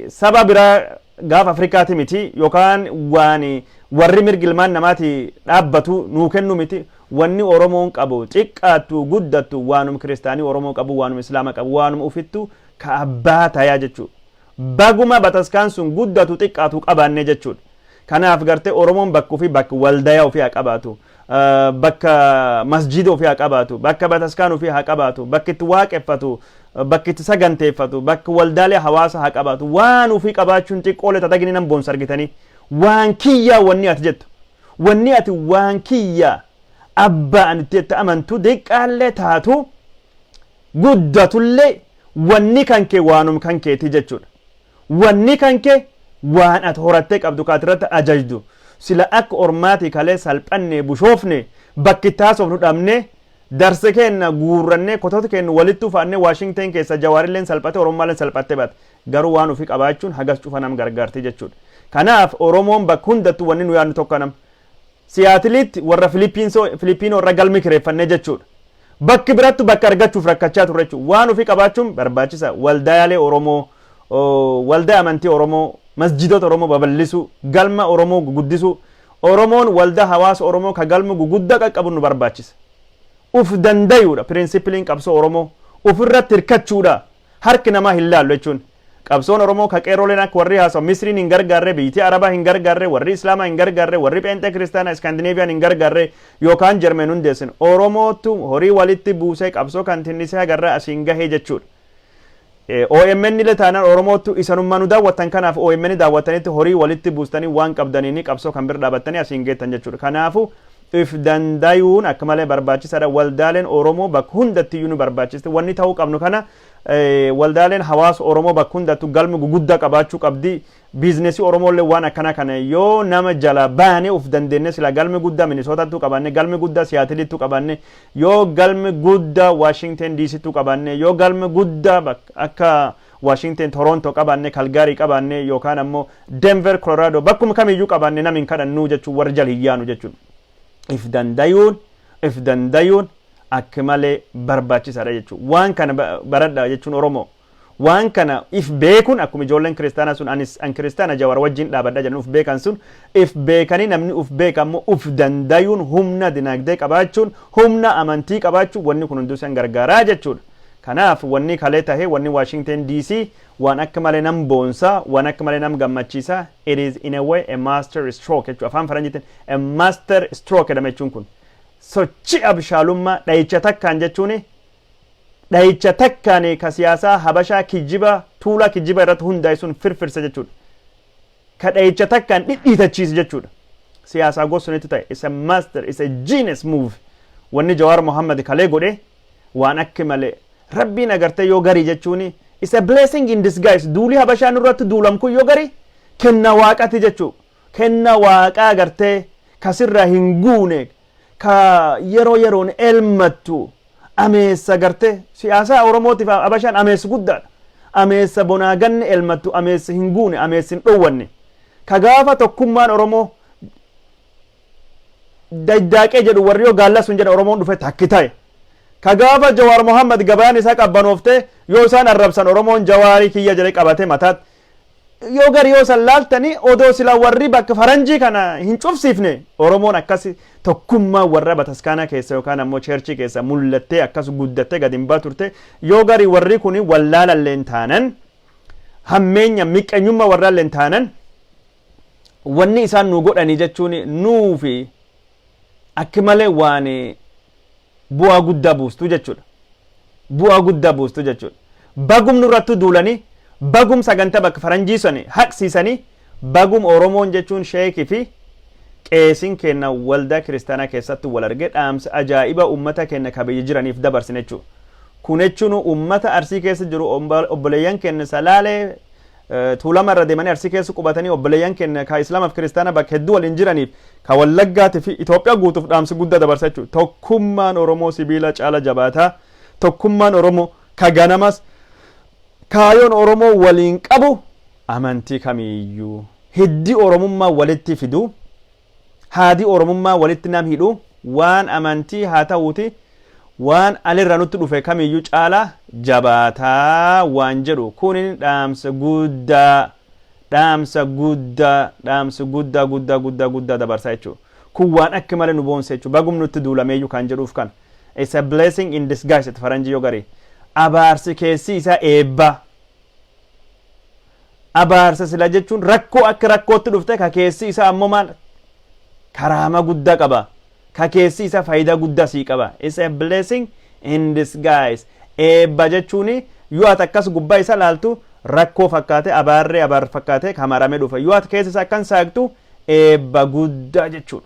saba biraa gaafa Afrikaati miti yookaan waan warri mirgi ilmaan namaati dhaabbatu nuu kennu miti. Wanni Oromoon qabu xiqqaattu guddattu waanuma kiristaanii Oromoo qabu, waanuma Islaama qabu, waanuma ufittu ka abbaa tayaa jechuudha. Baguma bataskaan sun guddatu xiqqaatu qabaanne jechuudha. Kanaaf gartee Oromoon bakka ofii, bakka waldaya ofii haa qabaatu. Bakka masjida ofii haa qabaatu. Bakka bataskaan ofii haa qabaatu. Bakka itti waaqeffatu, bakka itti saganteeffatu, bakka waldaalee hawaasa haa qabaatu. Waan ofii qabaachuun xiqqoolee tatagini nan boonsa argitanii. Waan kiyyaa wanni ati jettu. Wanni ati waan kiyyaa abbaa ani itti amantu xiqqaallee taatu guddatullee wanni kan kee waanum kan keeti jechuudha. Wanni kan kee waan ati horattee qabdu kaati irratti ajajdu. Sila akka ormaati kalee salphanne, bushoofne, bakki itti haasofnu dhabne, darse keenna guurrannee, kotoota keenna walitti ufaannee Waashingten keessa Jawaarilleen salphate, Oromaalleen salphattee baate. Garuu waan ofii qabaachuun hagas cufa nam gargaarti jechuudha. Kanaaf Oromoon bakka hundattuu wanni nu yaadnu tokko nam. Siyaatilitti warra Filipiinoo irra galmi kireeffannee jechuudha. Bakki birattu bakka argachuuf rakkachaa turre jechuudha. Waan ofii qabaachuun barbaachisa. Waldaalee Oromoo, waldaa amantii Oromoo, masjiidota Oromoo babal'isuu, galma Oromoo guguddisuu, Oromoon waldaa hawaasa Oromoo ka galma guguddaa qaqqabu nu barbaachisa. Uf dandayuudha principleiin qabsoo Oromoo. Ufirratti hirkachuudha. Harki namaa hin laallu jechuun. Qabsoon Oromoo ka qeerroleen akka warri haasawu Misriin hin gargaarre, biyyi Arabaa hin gargaarre, warri Islaamaa hin gargaarre, warri Pheenxee Kiristaanaa Iskaandinaaviyaan hin gargaarre yookaan Jarmeen hundeessin. Oromootu horii walitti buusee qabsoo kan tinnisee agarraa asiin gahee jechuudha. OMN illee taanaan Oromootu isanummaa nu daawwattan, kanaaf OMN daawwattanitti horii walitti buustanii waan qabdanii qabsoo kan bira dhaabattanii asiin geettan jechuudha. Kanaafuu if dandayuun akka malee barbaachisaadha. Waldaaleen Oromoo bakka hundatti iyyuu nu barbaachiste. Wanni ta'uu qabnu kana, waldaaleen hawaasa Oromoo bakka hundattuu galma guguddaa qabaachuu qabdi. Businessii Oromoollee waan akkana kana yoo nama jala baane uf dandeenye, sila galmi guddaa Minisootattuu qabaanne, galmi guddaa Siyaatilittuu qabaanne, yoo galmi guddaa Waashingten DCttuu qabaanne, yoo galmi guddaa akka Waashingten, Toronto qabaanne, Kalgaarii qabaanne yookaan ammoo Denver, Colorado, bakkuma kamiyyuu qabaanne nam hin kadhannuu jechuun warra jala hin yaanu jechuudha. If dandayuun, if dandayuun akka malee barbaachisaadha jechuudha. Waan kana baradha jechuun Oromoo. Waan kana if beekuun akkuma ijoolleen kiristaanaa sun anis an kiristaana, Jawar wajjin dhaabadha jedhan uf beekan sun, if beekanii namni uf beeka ammoo uf dandayuun, humna dinagdee qabaachuun, humna amantii qabaachuun wanni kun hunduu isaan gargaaraa jechuudha. Kanaaf wanni kalee tahee, wanni Washington DC waan akka malee nam boonsaa, waan akka malee nam gammachiisaa. It is in a way a master stroke jechuudha. Afaan faranjiitiin a master stroke jedhama jechuun kun. Sochii abshaalummaa dhahicha takkaan jechuuni, dhahicha takkaan ka siyaasaa Habashaa kijiba tuulaa kijiba irratti hundaa'e sun firfirsa jechuudha. Ka dhahicha takkaan dhidhiitachiise jechuudha. Siyaasaa gosunitti ta'e, it's a master, it's a genius move. Wanni Jawaar Mohammad kalee godhe waan akka malee Rabbiin agartee yoo garii jechuuni, it's a blessing in disguise. Duulii Habashaa nurratti duulam kun yoo garii kenna Waaqati jechuu, kenna Waaqaa agartee kasirraa hin guune, ka yeroo yeroon elmattu ameessa gartee siyaasaa Oromootiif Habashaan ameessa guddaadha. Ameessa bonaa ganne elmattu, ameessa hin guune, ameessa hin dhowwanne. Ka gaafa tokkummaan Oromoo Daydaaqee jedhu warri yoo gaalla sun jedha, Oromoon dhufe takki ta'e. Ka gaafa Jawaar Mohammad gabayaan isaa qabbanooftee yoo isaan arrabsan, Oromoon Jawaarii kiyya jedhee qabate mataatti. Yoo gari yoo san laaltanii, odoo sila warri bakka faranjii kana hin cufsiifne, Oromoon akkas tokkummaa warra bataskaanaa keessa yookaan ammoo churchii keessa mul'attee akkas guddattee gadi hin turte. Yoo gari warri kun wallaalalleen taanan, hammeenya miqqeenyummaa warraalleen taanan, wanni isaan nu godhanii jechuun nuufi akki malee waan bu'aa guddaa buustu jechuudha. Bu'aa guddaa buustu jechuudha. Bagum nurrattu duulanii, bagum sagantaa bakka faranjii sani haqsiisanii, bagum Oromoon jechuun sheekii fi qeesiin keenya waldaa kiristaanaa keessatti wal argee dhaamsa ajaa'iba uummata keenya kabiyya jiraniif dabarsine jechuudha. Kun jechuun uummata Arsii keessa jiru, obboleeyyan keenya Salaalee, Tuulama irra deemanii Arsii keessa qubatanii, obboleeyyan keenya ka Islaamaaf Kiristaana bakka hedduu waliin jiraniif, ka Wallaggaatii fi Itoophiyaa guutuuf dhaamsi guddaa dabarsa jechuudha. Tokkummaan Oromoo sibiila caala jabaataa. Tokkummaan Oromoo ka ganamas kaayoon Oromoo waliin qabu amantii kamiiyyuu hiddi Oromummaa walitti fidu, haadi Oromummaa walitti nam hidhu, waan amantii haa ta'uuti waan alirra nutti dhufe kamiyyuu caalaa jabaataa waan jedhu. Kunin dhaamsa guddaa, dhaamsa guddaa, dhaamsa guddaa guddaa guddaa guddaa dabarsaa jechuudha. Kun waan akka malee nu boonsa jechuudha. Bagum nutti duulameeyyuu kan jedhuuf kana. It's a blessing in disguise itti faranjii yoo garii. Abaarsi keessi isaa eebba. Abaarsa sila jechuun rakkoo akka rakkootti dhufte, ka keessi isaa ammoo maal karaama guddaa qaba. Ka keessi isaa faayidaa guddaa sii qaba. It's a blessing in disguise. Eebba jechuun yoo ati akkas gubbaa isa laaltu rakkoo fakkaate, abaarree abaar fakkaate kamarame dhufa. Yoo ati keessa isaa akkan saaqtu eebba guddaa jechuudha.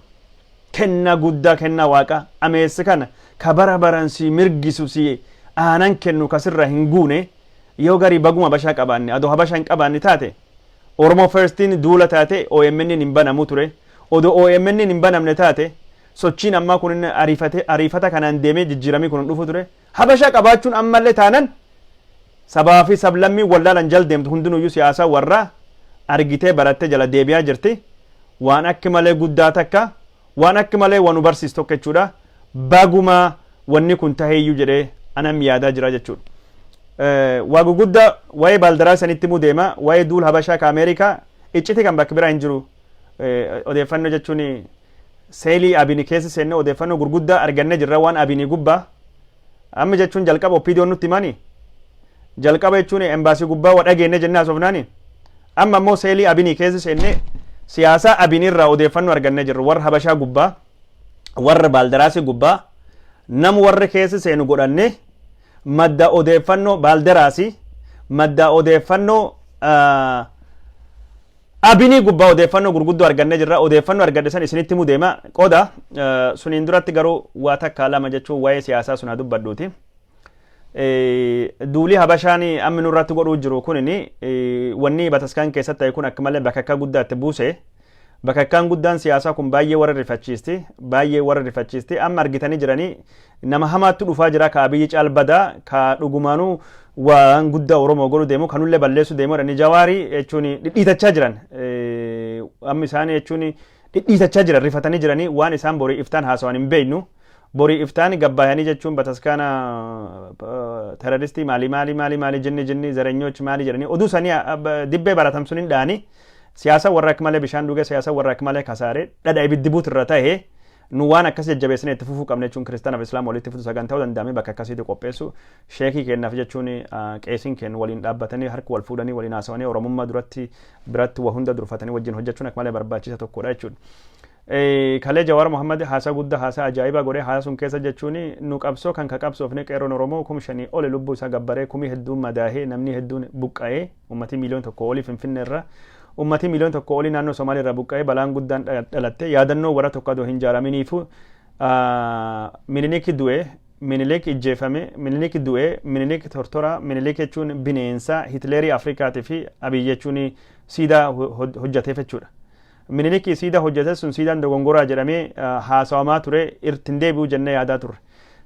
Kenna guddaa, kenna Waaqa ameessi kana ka bara baran si mirgisu, si aanan kennu, kasirra hin guune. Yoo garii baguma Habashaa qabaanne, adoo Habashaa hin qabaanne taate, Oromo Firstiin duula taate OMN hin banamu ture. Odoo OMN hin banamne taate, sochiin ammaa kun ariifate ariifata kanaan deemee jijjiiramii kun hin dhufu ture. Habashaa qabaachuun ammallee taanan sabaa fi sablammii wallaalan jal deemtu hundinuyyuu siyaasaa warra argitee barattee jala deebi'aa jirti. Waan akki malee guddaa takka, waan akki malee waan nu barsiisu tokko jechuudha. Baguma wanni kun taheeyyuu jedhee anam yaadaa jira jechuudha. Waa guguddaa waa'ee Baaldaraa sanitti himuu deema. Waa'ee duul Habashaa ka Ameerikaa icciti kan bakka biraa hin jiru. Odeeffannoo jechuun seelii Abini keessa seennee odeeffannoo gurguddaa argannee jirra waan Abinii gubbaa. Amma jechuun jalqaba OPDOn nutti himani. Jalqaba jechuun embaasii gubbaa wa dhageenne jennee haasofnaani. Amma immoo seelii Abinii keessa seennee siyaasaa Abinii irraa odeeffannoo argannee jirra, warra Habashaa gubbaa, warra Baaldaraasii gubbaa. Nam warri keessa seenu godhannee madda odeeffannoo Baaldaraasii, madda odeeffannoo Abinii gubbaa odeeffannoo gurguddoo argannee jirra. Odeeffannoo argadhe san isinitti himuu deema. Qoda suniin duratti garuu waa takka lama jechuun waa'ee siyaasaa sun haa dubbadhuuti. Duulii Habashaan ammi nurratti godhuu jiru kunini, wanni bataskaan keessatti ta'e kun akka malee bakakkaa guddaa itti buuse. Bakakkaan guddaan siyaasaa kun baay'ee warra rifachiisti. Baay'ee warra rifachiisti. Amma argitanii jiranii nama hamaatti dhufaa jira, ka Abiyyi caalbadaa, ka dhugumaanuu waan guddaa Oromoo godhu deemu, kanullee balleessu deemu jedhanii Jawaarii jechuun dhidhiitachaa jiran. Amma isaan jechuun dhidhiitachaa jiran, rifatanii jiranii. Waan isaan borii iftaan haasawan hin beeknu. Borii iftaan gabbaayanii jechuun bataskaana terroristii maalii maalii maalii maalii jinni jinni zarenyoch maalii jedhanii oduu sanii dibbee baratam sun hin dhaanii. Siyaasa warra akka malee bishaan dhuge, siyaasa warra akka malee kasaaree dhadha ibiddi buutirra ta'e, nu waan akkas jajjabeessine itti fufuu qabne jechuun kiristaanaaf Islaama walitti fidu, sagantaa danda'ame bakka akkasiitti qopheessu, sheekii kennaaf jechuun qeesiin kennu waliin dhaabbatanii harka wal fuudhanii waliin haasawanii Oromummaa duratti biratti waa hunda durfatanii wajjin hojjechuun akka malee barbaachisa tokkodha jechuudha. Kalee Jawaar Mohammad haasaa guddaa, haasaa ajaa'ibaa godhee. Haasaa sun keessa jechuun nu qabsoo kan ka qabsoofne qeerroon Oromoo 5,000 oli lubbuu isaa gabbaree, kumii hedduun madaahee, namni hedduun buqqa'ee, ummatii 1 miiliyoona olii Finfinnee irra, ummatii 1 miiliyoona olii naannoo Somaalii irraa buqqa'ee, balaan guddaan dhalatte, yaadannoo warra tokko adoo hin jaaraminiifu Minilik du'e, Minilik ijjeefame, Minilik du'e, Minilik tortora, Minilik jechuun bineensa, Hitleerii Afrikaatii fi Abiy jechuun siidaa hojjateef jechuudha. Minilik siidaa hojjete sun siidaan dogongoraa jedhamee haasawamaa ture, irtiin deebi'uu jennee yaadaa turre.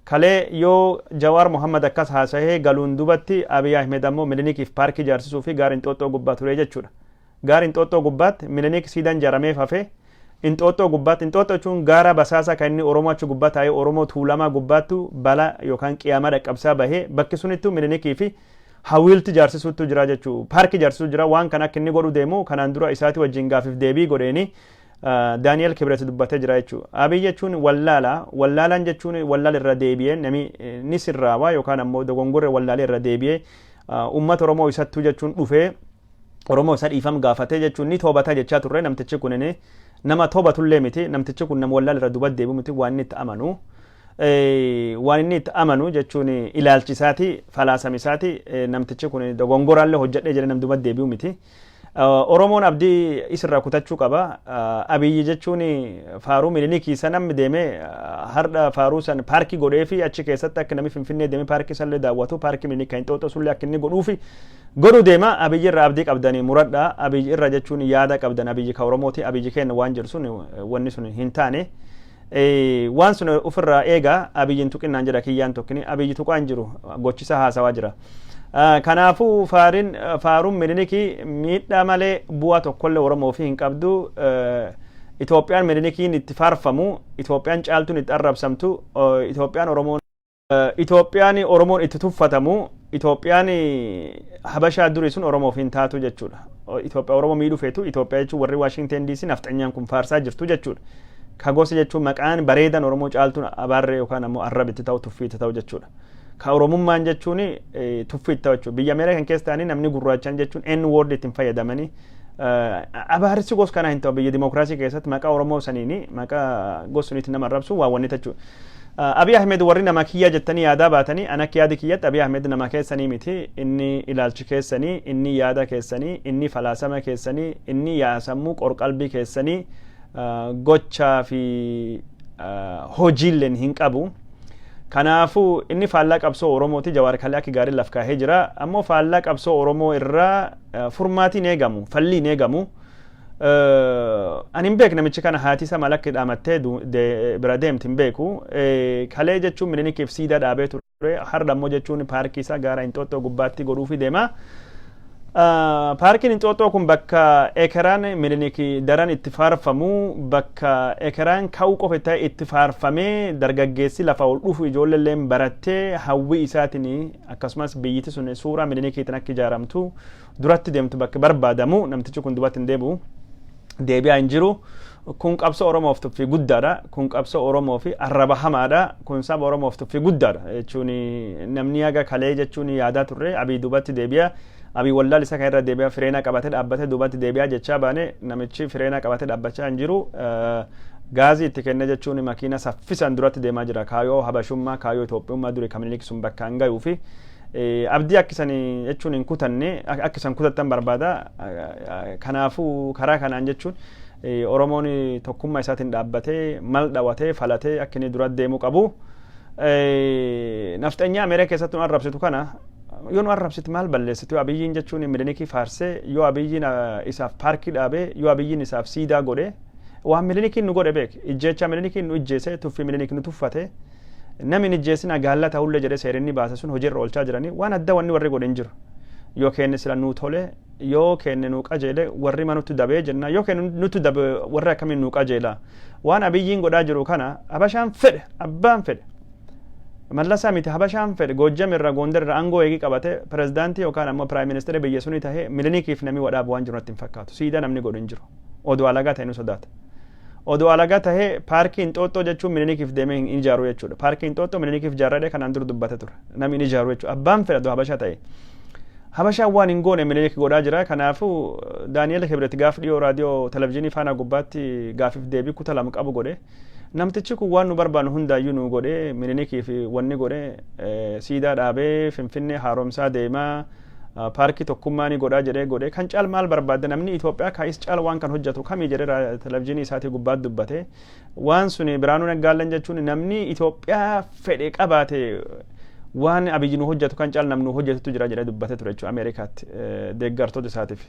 Kalee yoo Jawaar Mohammad akkas haasahee galuun dubatti, Abiy Ahmed ammoo Minilikiif paarkii ijaarsisuu fi gaara Inxooxxoo gubbaa ture jechuudha. Gaara Inxooxxoo gubbaatti Minilik siidaan ijaarameef hafee Inxooxxoo gubbaatti, Inxooxxoo jechuun gaara basaasaa kan inni Oromoo achi gubbaa taa'ee Oromoo Tuulamaa gubbaattu bala yookaan qiyaamaa dhaqqabsaa bahee, bakki sunittu Minilikii fi hawwiilti ijaarsisuutu jira jechuu, paarkii ijaarsisuu jira. Waan kana akka inni godhu deemu kanaan dura isaati wajjin gaafiif deebii godheeni Daani'el Kibret dubbatee jira jechuudha. Abiy jechuun wallaala. Wallaalaan jechuun wallaala irra deebi'ee nami ni sirraawaa yookaan ammoo dogongorre wallaalee irra deebi'ee uummata Oromoo isattuu jechuun dhufee Oromoo isa dhiifam gaafatee jechuun ni toobata jechaa turre. Namtichi kun nama toobatullee miti. Namtichi kun nama wallaala irra duba deebi'u miti. Waan inni itti amanu, waan inni itti amanu jechuun ilaalchisaati, falaasamisaati. Namtichi kun dogongoraallee hojjedhee jedhee nam duba deebi'u miti. Oromoon abdii isirraa kutachuu qaba. Abiyyi jechuun faaruu Minilikii isa namni deemee har'a faaruu san paarkii godhee fi achi keessatti akka namni Finfinnee deemee paarkii sanillee daawwatu, paarkii Minilikii kan Inxooxxoo sunillee akka inni godhuufi godhuu deema. Abiyyi irra abdii qabdanii muradha. Abiyyi irra jechuun yaada qabdan, Abiyyi ka Oromooti, Abiyyi kenna waan jedhu sun wanni sun hin taane. Waan sun ofirraa eega. Abiyyiin tuqinnaan jedha kiyyaan tokkini. Abiyyi tuqaa hin jiru, gochisa haasawaa jira. Kanaafuu faarin faaruun Minilikii miidhaa malee bu'aa tokkollee Oromoo fi hin qabdu. Itoophiyaan Minilikiin itti faarfamu, Itoophiyaan caaltuun itti arrabsamtu, Itoophiyaan Oromoon itti tuffatamu, Itoophiyaan Habashaa durii sun Oromoof hin taatu jechuudha. Itoophiyaa Oromoo miidhuu feetu Itoophiyaa jechuun warri Waashingten DC nafxanyaan kun faarsaa jirtu jechuudha. Ka gosa jechuun maqaan bareedan Oromoo caaltuun abaarree yookaan ammoo arrabitti ta'u, tuffiitti ta'u jechuudha. Ka Oromummaan jechuun tuffiitti ta'u jechuudha. Biyya Ameerikaa keessa ta'anii namni gurraachaan jechuun N word ittiin fayyadamanii abaarsi gosa kanaa hin ta'u. Biyya dimokiraasii keessatti maqaa Oromoo saniini maqaa gosa suniitti nama arrabsu waa wanni jechuudha. Abiy Ahmed warri nama kiyya jettanii yaadaa baatanii, an akka yaada kiyyatti Abiy Ahmed nama keessanii miti. Inni ilaalchi keessanii, inni yaada keessanii, inni falaasama keessanii, inni yaasammuu qorqalbii keessanii gochaa fi hojiilleen hin qabu. Kanaafuu inni faallaa qabsoo Oromooti. Jawaar kalee akka gaarii laf kaahee jira. Ammoo faallaa qabsoo Oromoo irraa furmaatiin eegamu, falliin eegamu. Ani hin beek namichi kana haati isa maal akka dhaamattee bira deemti hin beeku. Kalee jechuun Minilikiif siidaa dhaabee ture. Har'a ammoo jechuun paarkii isaa gaara Inxooxxoo gubbaatti godhuufi deema. Paarkiin Inxooxxoo kun bakka ekeraan Minilik daran itti faarfamu, bakka ekeraan ka'uu qofa ta'e itti faarfamee dargaggeessi lafa ol dhufu ijoolleelleen barattee hawwii isaatiin, akkasumas biyyiti sun suuraa Minilikiitiin akka ijaaramtu duratti deemtu bakka barbaadamu. Namtichi kun dubatti hin deebi'u, deebi'aa hin jiru. Kun qabsoo Oromoof tuffii guddaadha. Kun qabsoo Oromoo fi arraba hamaadha. Kun saba Oromoof tuffii guddaadha jechuun namni haga kalee jechuun yaadaa turre Abii duubatti deebi'a, Abii wallaal isa kan irra deebi'a, fireenaa qabatee dhaabbatee duubatti deebi'a jechaa baane. Namichi fireenaa qabatee dhaabbachaa hin jiru. Gaazii itti kenne jechuun makiina saffisaan duratti deemaa jira. Kaayoo habashummaa, kaayoo Itoophiyummaa duri kan Minilik sun bakka hin gayuu fi abdii akka isan jechuun hin kutanne, akka isan kutattan barbaada. Kanaafuu karaa kanaan jechuun Oromoon tokkummaa isaatiin dhaabbatee mal dhawatee falatee akka inni dura deemuu qabu. Nafxanyaa Ameerikaa keessatti nu arrabsitu kana, yoo nu arrabsitu maal balleessitu? Yoo Abiyyiin jechuun Minilikii faarsee, yoo Abiyyiin isaaf paarkii dhaabee, yoo Abiyyiin isaaf siidaa godhe, waan Minilikiin nu godhe beek, ijjeechaa Minilikiin nu ijjeese, tuffii Minilik nu tuffate, namni ijjeesina gaalla ta'ullee jedhee seerinni baase sun hojiirra oolchaa jiranii. Waan adda wanni warri godhe hin jiru. Yoo kenne sila nuu tole, yoo kenne nuu qajeele, warri ma nutti dabee jenna. Yoo kenne nutti dabe, warri akkamiin nuu qajeela? Waan Abiyyiin godhaa jiru kana Habashaan fedhe, abbaan fedhe Mallasaa miti, Habashaan fedhe Goojjam irra, Gondar irra aangoo eegii qabate pirezidaantii yookaan ammoo prime ministeera biyya sunii tahee Minilikiif namni wadhaab waan jiru natti hin fakkaatu. Siidaa namni godhu hin jiru. Oduu alagaa ta'e nu sodaata. Oduu alagaa tahee paarkii Inxooxxoo jechuun Minilikiif deemee hin ijaaru jechuudha. Paarkii Inxooxxoo Minilikiif ijaarradhe kanaan dur dubbate ture. Namni hin ijaaru jechuudha. Abbaan fedha oduu Habashaa ta'e. Habashaan waan hin goone Minilik godhaa jira. Kanaafuu Daani'el Kibret gaaf dhiyoo raadiyoo televizyiinii Faanaa gubbaatti gaafiif deebii kuta lama qabu godhe. Namtichi kun waan nu barbaannu hundaayyuu nu godhe. Minilikii fi wanni godhe, siidaa dhaabee, Finfinnee haaromsaa deemaa, paarkii tokkummaa ni godhaa jedhee godhe. Kan caal maal barbaadde? Namni Itoophiyaa kaa'is caal waan kan hojjetu kamii jedhee televizyiinii isaatii gubbaatti dubbate. Waan suni Biraanuu Naggaalleen jechuun namni Itoophiyaa fedhe qabaate waan Abiyyi nu hojjetu kan caal namni nu hojjetutu jira jedhee dubbate ture jechuudha Ameerikaatti deeggartoota isaatiif.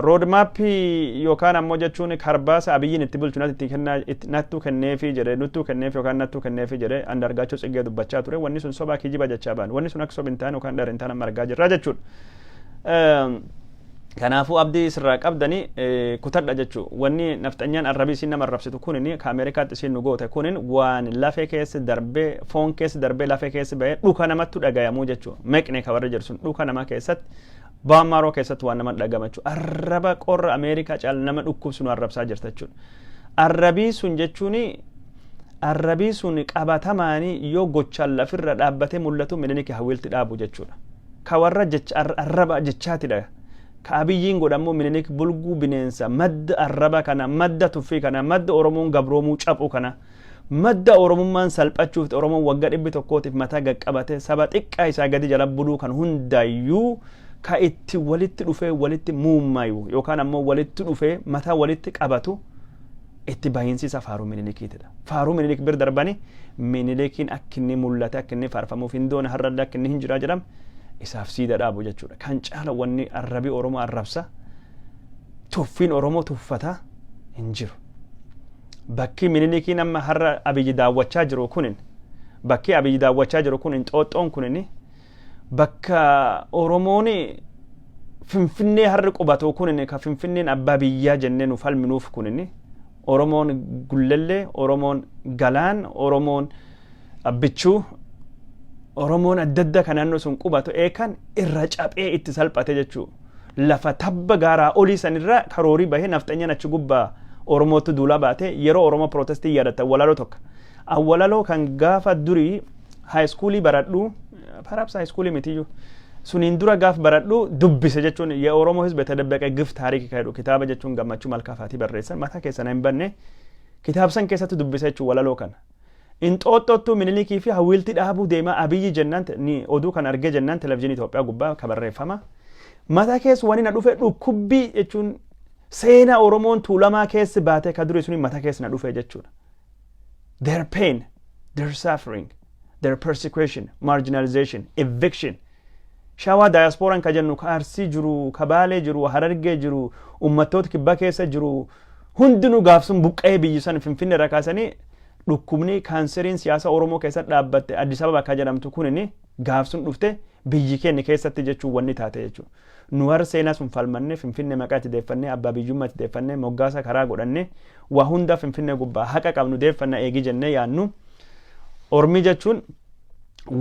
Roadmapii yookaan ammoo jechuun karbaasa Abiyyiin itti bulchu nattuu kenneefi jedhe, nuttuu kenneefi yookaan nattuu kenneefi jedhe Andargaachoo Tsiggee dubbachaa ture. Wanni sun sobaa kijiba jechaa ba'an. Wanni sun akka soba hin taane yookaan dhara hin taane amma argaa jirra jechuudha. Kanaafuu abdii isirraa qabdanii kutadha jechuu. Wanni nafxanyaan arrabii isin nama arrabsitu kunin, ka Ameerikaatti isin nu goote kunin, waan lafee keessa darbee, foon keessa darbee, lafee keessa bahee dhuka namattu dhagayamuu jechuu. Meqne ka warri jedhu sun dhuka nama keessatti, baan maaroo keessatti waan nama dhagama jechuu. Arraba qorra Ameerikaa caala nama dhukkubsu nu arrabsaa jirta jechuudha. Arrabii sun jechuun, arrabii sun qabatamaanii yoo gochaan lafirra dhaabbatee mul'atu, Minilik hawilti dhaabu jechuudha. Ka warra jecha arraba jechaatidha. Ka Abiyyiin godhammoo Minilik bulguu bineensa madda arraba kana, madda tuffii kana, madda Oromoon gabroomuu caphuu kana, madda Oromummaan salphachuuf Oromoon waggaa 100tiif mataa gaqqabate saba xiqqaa isaa gadi jala buluu kan hundaayyuu ka itti walitti dhufee walitti muummayu yookaan ammoo walitti dhufee mataa walitti qabatu itti bahiinsi isaa faaruu Minilikiitidha. Faaruu Minilik bir darbani Minilikiin akka inni mul'ate, akka inni faarfamuuf hin doone, har'allee akka inni hin jiraa jedham isaaf siida dhaabu jechuudha. Kan caala wanni arrabii Oromoo arrabsa, tuffiin Oromoo tuffata hin jiru. Bakki Minilikiin amma har'a Abiyyi daawwachaa jiru kunin, bakki Abiyyi daawwachaa jiru kun, Inxooxxoon kunin, bakka Oromoon Finfinnee har'i qubatu kunin, ka Finfinneen abbaa biyyaa jennee nu falminuuf kunin, Oromoon Gullellee, Oromoon Galaan, Oromoon Abbichuu, Oromoon adda addaa kan naannoo sun qubatu eekan irra caphee itti salphate jechuu. Lafa tabba gaaraa olii sanirra karoorii bahee nafxanyaan achi gubbaa Oromootti duulaa baate yeroo Oromoo protestii yaadatta walaloo tokko. Awwalaloo kan gaafa durii high schoolii baradhu, perhaps high schoolii mitiyyuu, suniin dura gaaf baradhu dubbise jechuun, "የኦሮሞ ህዝብ የተደበቀ ግፍ ታሪክ" ka jedhu kitaaba jechuun Gammachuu Malkaafaatii barreessan mataa keessan hin banne kitaabsan keessatti dubbise jechuun walaloo kana. Inxooxxoottuu Minilikii fi hawwiilti dhaabuu deemaa Abiyyi jennaan ni oduu kan argee jennaan televizyiinii Itoophiyaa gubbaa ka barreeffama. Mataa keessa wani na dhufe dhukkubbii jechuun seenaa Oromoon Tuulamaa keessa baate ka durii suni mataa keessa na dhufe jechuudha. Their pain, their suffering, their persecution, marginalization, eviction. Shawaa diasporaan ka jennu, ka Arsii jiru, ka Baalee jiru, Harargee jiru, uummattoota kibbaa keessa jiru, hundinuu gaafsun buqqa'ee biyyi san Finfinnee irraa kaasanii dhukkubni kaanseriin siyaasa Oromoo keessatti dhaabbatte Addis Ababa akka jedhamtu kunini gaafsun dhufte biyyi keenya keessatti jechuun wanni taate jechuudha. Nu warra seenaa sun falmannee Finfinnee maqaa itti deeffannee, abbaa biyyummaa itti deeffannee, moggaasa karaa godhannee, waa hunda Finfinnee gubbaa haqa qabnu deeffanna eegi jennee yaannu, ormi jechuun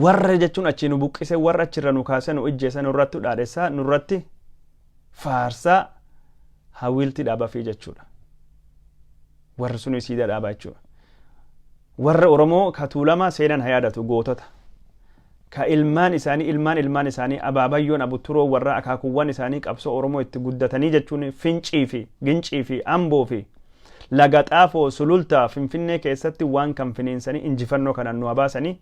warra jechuun achii nu buqqise, warra achirra nu kaase, nu ijjeessa, nurratti dhaadhessaa, nurratti faarsaa hawwiilti dhaabafii jechuudha. Warri sun siida dhaabaa jechuudha. Warra Oromoo ka Tuulamaa seenan haa yaadatu gootota. Ka ilmaan isaanii, ilmaan ilmaan isaanii, abaabayyoon abutturoo warra akaakuuwwan isaanii qabsoo Oromoo itti guddatanii jechuun Fincii fi Gincii fi Amboo fi Laga Xaafoo, Sulultaa, Finfinnee keessatti waan kan finiinsanii injifannoo kanaan nu habaasanii,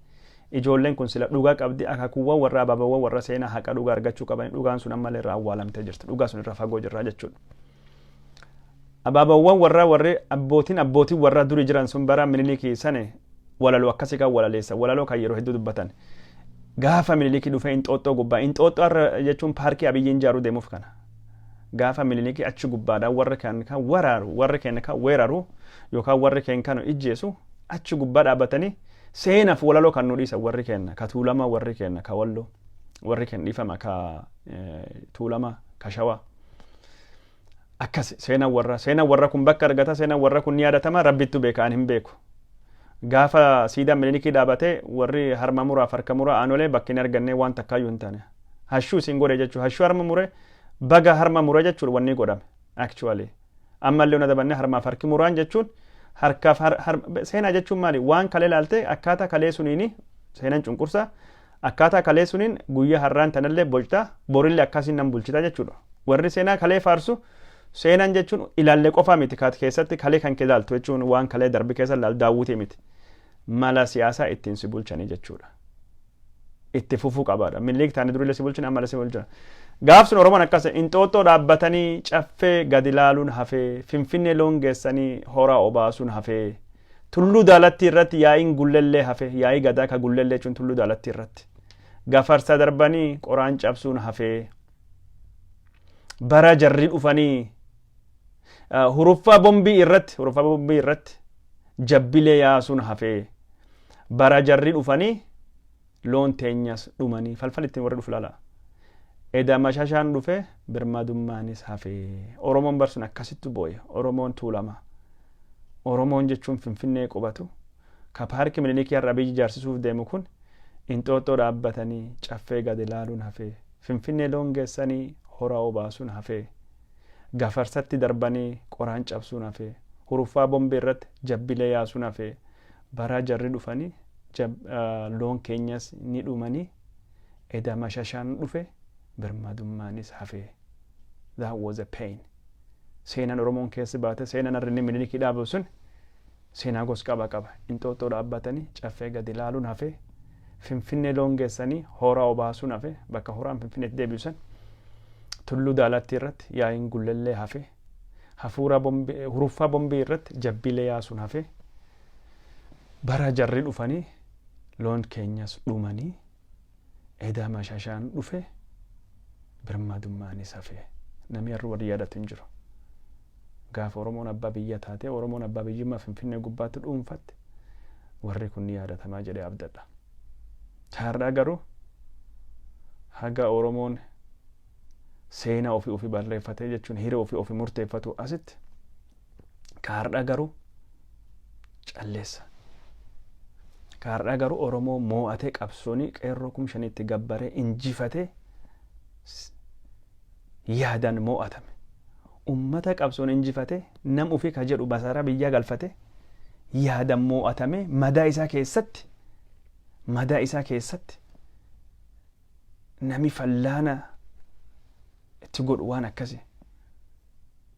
ijoolleen kun sila dhugaa qabdi. Akaakuuwwan warra abaabawwan warra seenaa haqa dhugaa argachuu qabanii, dhugaan sun ammallee irraa awwaalamtee jirti, dhugaa sun irra fagoo jirra jechuudha. Abaabawwan warra warri abbootiin abbootiin warra durii jiran sun bara Minilikii sane walaloo akkasii kan walaleessa, walaloo kan yeroo hedduu dubbatan. Gaafa Minilikii dhufee Inxooxxoo gubbaa, Inxooxxoo har'a jechuun paarkii Abiyyiin ijaaruu deemuuf kana. Gaafa Minilikii achi gubbaadhaan warri kan kan waraaru, warri keenya kan weeraru yookaan warri keenya kan ijjeesu achi gubbaa dhaabbatanii seenaaf walaloo kan nu dhiisan warri keenya ka Tuulamaa, warri keenya ka Walloo, warri keenya, dhiifama, ka Tuulamaa, ka Shawaa. Akkas seenaan warra kun bakka argata, seenaan warra kun ni yaadatama, Rabbittu beeka, an hin beeku. Gaafa siidaan Minilikii dhaabatee warri harma muraaf harka muraa aanolee bakki hin arganne waan takkaayyuu hin taane. Hashuu isin godhe jechuudha. Hashuu harma mure, baga harma mure jechuudha wanni godhame actually. Ammallee ona dabanne harmaaf harki muraan jechuun harkaaf seenaa jechuun maali? Waan kalee laalte akkaataa kalee suniini seenaan cunqursaa akkaataa kalee suniin guyyaa har'aan tanallee bulchita, borillee akkasiin nan bulchita jechuudha. Warri seenaa kalee faarsu, seenaan jechuun ilaallee qofaa miti, kaat keessatti kalee kan kee ilaaltu jechuun waan kalee darbi keessa ilaal daawwitii miti. Mala siyaasaa ittiin si bulchanii jechuudha. Itti fufuu qabaadha. Minilik taane durillee si bulchan, ammallee si bulchan. Gaaf sun Oromoon akkas Inxooxxoo dhaabbatanii caffee gadi ilaaluun hafee, Finfinnee loon geessanii horaa obaasuun hafee, Tulluu Daalattii irratti yaa'iin Gullellee hafee, yaa'ii gadaa ka Gullellee jechuun Tulluu Daalattii irratti. Gafarsa darbanii qoraan cabsuun hafee, bara jarri dhufanii huruffaa bombii irratti jabbilee yaasuun hafee, bara jarri dhufanii loon teenyas dhumanii falfal ittiin warri dhufu laala. Eda Mashashaan dhufe, birmadummaanis hafee. Oromoon barsun akkasittu booye. Oromoon Tuulama. Oromoon jechuun Finfinnee qubatu. Ka paarkii Minilikii har'a Abiyyi ijaarsisuuf deemu kun, Inxooxxoo dhaabbatanii caffee gad ilaaluun hafee. Finfinnee loon geessanii hora obaasuun hafee. Gafarsatti darbanii qoraan cabsuun hafee. Huruffaa Bombee irratti jabbilee yaasuun hafee. Bara jarri dhufanii loon keenyas ni dhumanii, eda Mashashaan dhufe, birmadummaanis hafee. That was a pain. Seenaan Oromoon keessa baate, seenaan harri inni Minilikii dhaabu sun seenaa gos qaba qaba. Inxooxxoo dhaabbatanii caffee gad ilaaluun hafee. Finfinnee loon geessanii hora obaasuun hafee, bakka horaan Finfinneetti deebi'u san Tulluu Daalatti irratti yaa'iin Gullellee hafee. Hafuura Bombee, Huruffaa Bombee irratti jabbilee yaasuun hafee. Bara jarri dhufanii loon keenyas dhumanii, eda Mashashaan dhufe, birmadummaanis hafee. Namni har'a warri yaadatu hin jiru. Gaafa Oromoon abbaa biyya taate, Oromoon abbaa biyyummaa Finfinnee gubbaatti dhuunfatte, warri kun ni yaadatamaa jedhee abdadha. Har'a garuu haga Oromoon seenaa ofii ofii barreeffatee jechuun hiree ofii ofii murteeffatu asitti, ka har'a garuu calleessa. Ka har'a garuu Oromoo moo'atee, qabsoonii qeerroo 5,000tti gabbaree injifatee yaadaan moo'atame. Ummata qabsoon injifatee, nam ofii ka jedhu basaraa biyyaa galfatee, yaadaan moo'atame, madaa isaa keessatti nami fallaana itti godhu waan akkasi.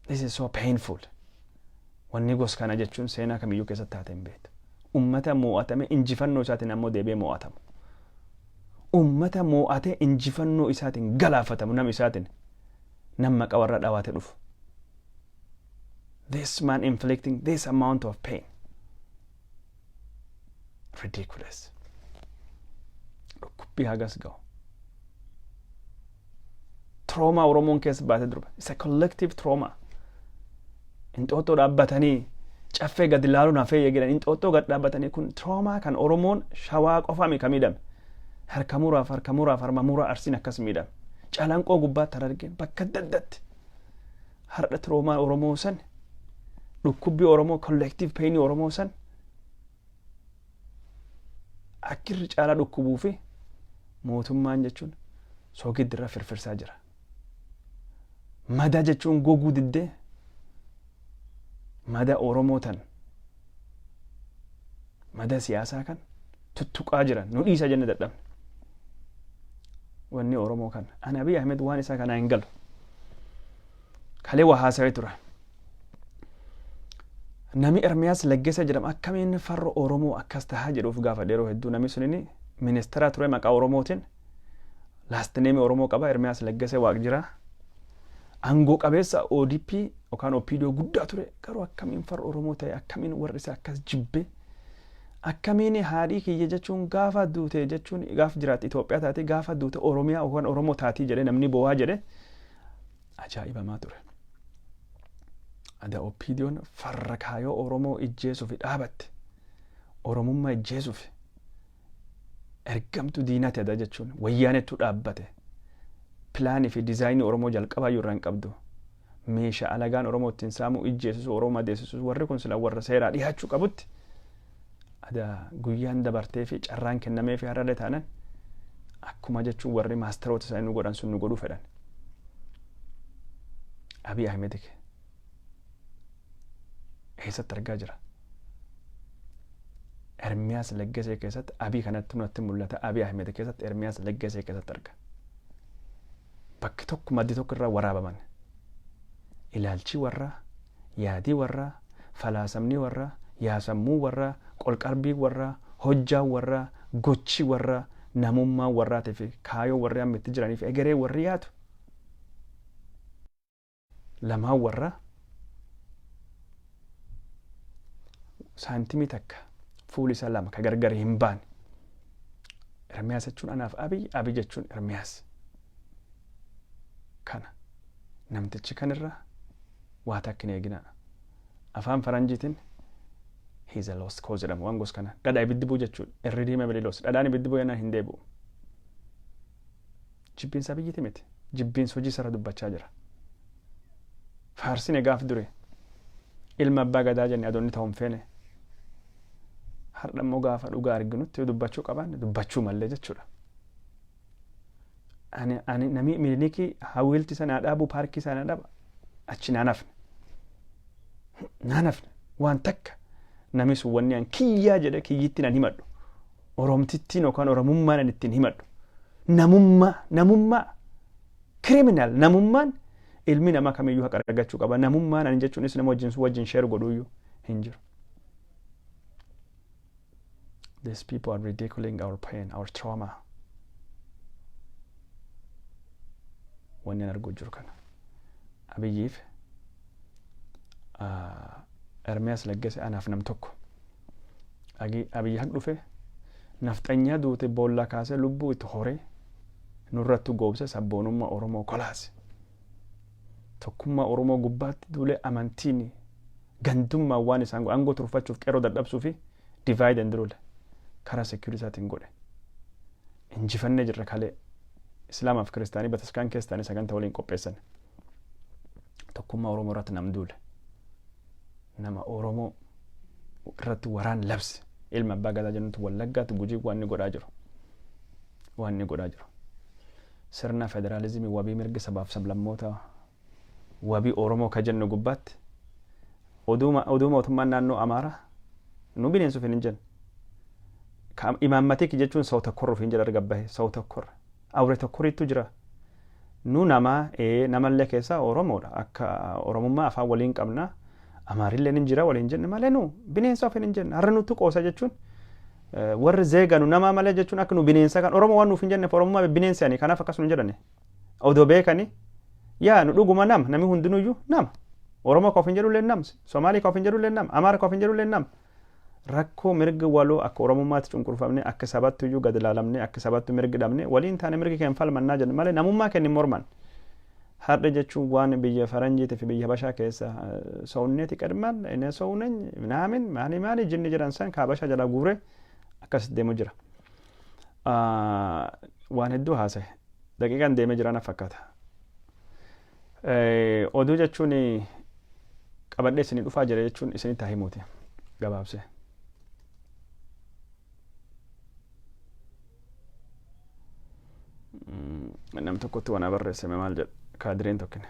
This is so painful. Wanni gos kana jechuun seenaa kamiyyuu keessatti taate hin beektu. Ummata moo'atame injifannoo isaatiin ammoo deebi'ee moo'atamu. Ummata moo'atee injifannoo isaatiin galaafatamu, nam isaatiin nam maqa warra dhawaate dhufu. This man inflicting this amount of pain. Ridiculous. Dhukkubbii hagas ga'u. Trauma Oromoon keessa baate durba. It's a collective trauma. Inxooxxoo dhaabbatanii caffee gadi ilaaluun hafee jedhan, Inxooxxoo gad dhaabbatanii, kun trauma kan Oromoon Shawaa qofa mi ka miidhame. Harka muraaf, harka muraaf, harma muraa Arsiin akkas miidhame. Calanqoo gubbaatti Harargeen bakka adda addaatti. Har'a traumaan Oromoo san, dhukkubbii Oromoo, collective pain Oromoo san akkirri caalaa dhukkubuu fi mootummaan jechuun soogiddi irra firfirsaa jira. Madaa jechuun goguu diddee, madaa Oromoo tan, madaa siyaasaa kan tuttuqaa jiran, nu dhiisa jenne dadhabne. Wanni Oromoo kan ani Abiy Ahmed waan isaa kanaa hin galu. Kalee waa haasawee tura. Nami Ermiyaas Laggesa jedhamu akkamiin farra Oromoo akkas tahaa jedhuuf gaafa yeroo hedduu, namni sunini ministeera ture maqaa Oromootiin, last name Oromoo qaba, Ermiyaas Laggase Waaq jira. Aangoo qabeessa ODP yookaan OPDO guddaa ture, garuu akkamiin farra Oromoo ta'e, akkamiin warri isaa akkas jibbe, akkamiin haadhii kiyya jechuun gaafa duute jechuun gaafa jiraatte Itoophiyaa taate, gaafa duute Oromiyaa yookaan Oromoo taatii jedhe namni bo'aa jedhe ajaa'ibamaa ture. Ada OPDOn farra kaayoo Oromoo ijjeesuuf dhaabatte, Oromummaa ijjeesuuf ergamtu diinati ada jechuun wayyaanettu dhaabbate. Planii fi designii Oromoo jalqabaayyuu irraa hin qabdu. Meeshaa alagaan Oromoo ittiin saamuu, ijjeesisu, Oromoo madeessisu, warri kun sila warra seeraa dhiyaachuu qabutti, ada guyyaan dabartee fi carraan kennamee fi har'allee taanan akkuma jechuun warri masteroota isaanii nu godhan sun nu godhuu fedhan. Abiy Ahmed eessatti argaa jira? Ermiyaas Leggesee keessatti Abiy kanatti natti mul'ata. Abiy Ahmed keessatti, Ermiyaas Leggesee keessatti arga. Bakki tokko, maddi tokko irraa waraabaman. Ilaalchi warraa, yaadii warraa, falaasamni warraa, yaasammuu warraa, qolqalbii warraa, hojjaan warraa, gochi warraa, namummaan warraatii fi kaayoo warri amma itti jiranii fi egeree warri yaadu. Lamaan warraa saantimii takka fuuli isaa lama ka gargar hin baane. Ermiyaas jechuun anaaf Abiy, Abiy jechuun Ermiyaas. Kana namtichi kanirraa waa takka hin eeginaa. Afaan Faranjiitiin "he is a lost cause" jedhama waan gos kana. Dhadhaa ibiddi bu'u jechuudha. Irredeemably lost. Dhadhaan ibiddi bu'u jennaan hin deebi'u. Jibbiinsa Abiyyiti miti. Jibbiinsa hojii isarra dubbachaa jira. Faarsine gaaf dure ilma abbaa gadaa jenne adoonni ta'uu hin feene. Har'a immoo gaafa dhugaa arginutti yoo dubbachuu qabaanne dubbachuu mallee jechuudha. Ani namni Minilikii hawilti sana dhaabu, paarkii sana dhaaba, achi naan hafne. Naan hafne waan takka namni sun wanni an kiyyaa jedhe kiyyitti nan himadhu. Oromtittiin yookaan Oromummaan an ittiin himadhu. Namummaa, namummaa, criminal namummaan ilmi namaa kamiyyuu haqa argachuu qaba. Namummaan ani jechuunis nama wajjin wajjin share godhuyyuu hin jiru. These people are ridiculing our pain, our trauma. Wanni an arguu jiru kana. Abiyyiif Ermiyaas Laggase anaaf nam tokko. Abiyyi haq dhufe nafxanyaa duute boollaa kaasee lubbuu itti horee nurratti goobse, sabboonummaa Oromoo kolaase. Tokkummaa Oromoo gubbaatti duulee amantiin gandummaa waan isaan aangoo turfachuuf, qeerroo dadhabsuu fi divide and rule karaa security isaatiin godhe. Injifannee jirra. Kalee Islaamaaf Kiristaanii bataskaan keessa ta'anii sagantaa waliin qopheessan. Tokkummaa Oromoo irratti nam duule. Nama Oromoo irratti waraan labse. Ilma abbaa gadaa jennutu Wallaggaatti, Gujii waan inni godhaa jiru. Waan inni godhaa jiru. Sirna federaalizimii wabii mirgi sabaaf sablammoota, wabii Oromoo ka jennu gubbaatti oduu mootummaan naannoo Amaaraa nu bineensuuf hin jenne. Imaammatik jechuun saw tokkorra ofiin jedha erga bahe saw tokkorra. Awure tokkoriitu jira. Nu nama namallee keessaa Oromoodha. Akka Oromummaa afaan waliin qabna. Amaarillee ni jira waliin jenne malee nu bineensa ofiin hin jenne. Har'a nutti qoosa jechuun warri zeeganu namaa malee jechuun akka nu bineensa kan Oromoo waan nuuf hin jenneef Oromummaa bineensi ani kanaaf akkas nu jedhani. Odoo beekani yaa nu dhuguma nama, namni hundinuyyuu nama. Oromoo ka ofiin jedhullee nama. Somaalii ka ofiin jedhullee nama. Amaara ka ofiin jedhullee nama. Rakkoo mirga waloo akka Oromummaatti cunqurfamne, akka sabattu iyyuu gad ilaalamne, akka sabattu mirgi dhabne, waliin taane mirgi keenya falmannaa jennu malee namummaa keenya hin morman. Har'a jechuun waan biyya faranjiitii fi biyya Habashaa keessa ሰውነት ይቀድማል እኔ ሰው ነኝ ምናምን maali maali jinni jedhan san ka Habashaa jalaa guuree akkas deemu jira. Waan hedduu haasa'e, daqiiqaan deemee jira na fakkaata. Oduu jechuun qabadhee isinii dhufaa jira jechuun isinitti haa himuuti gabaabsee. Nam tokkotti waan barreessame maal jedha kaadireen tokkine.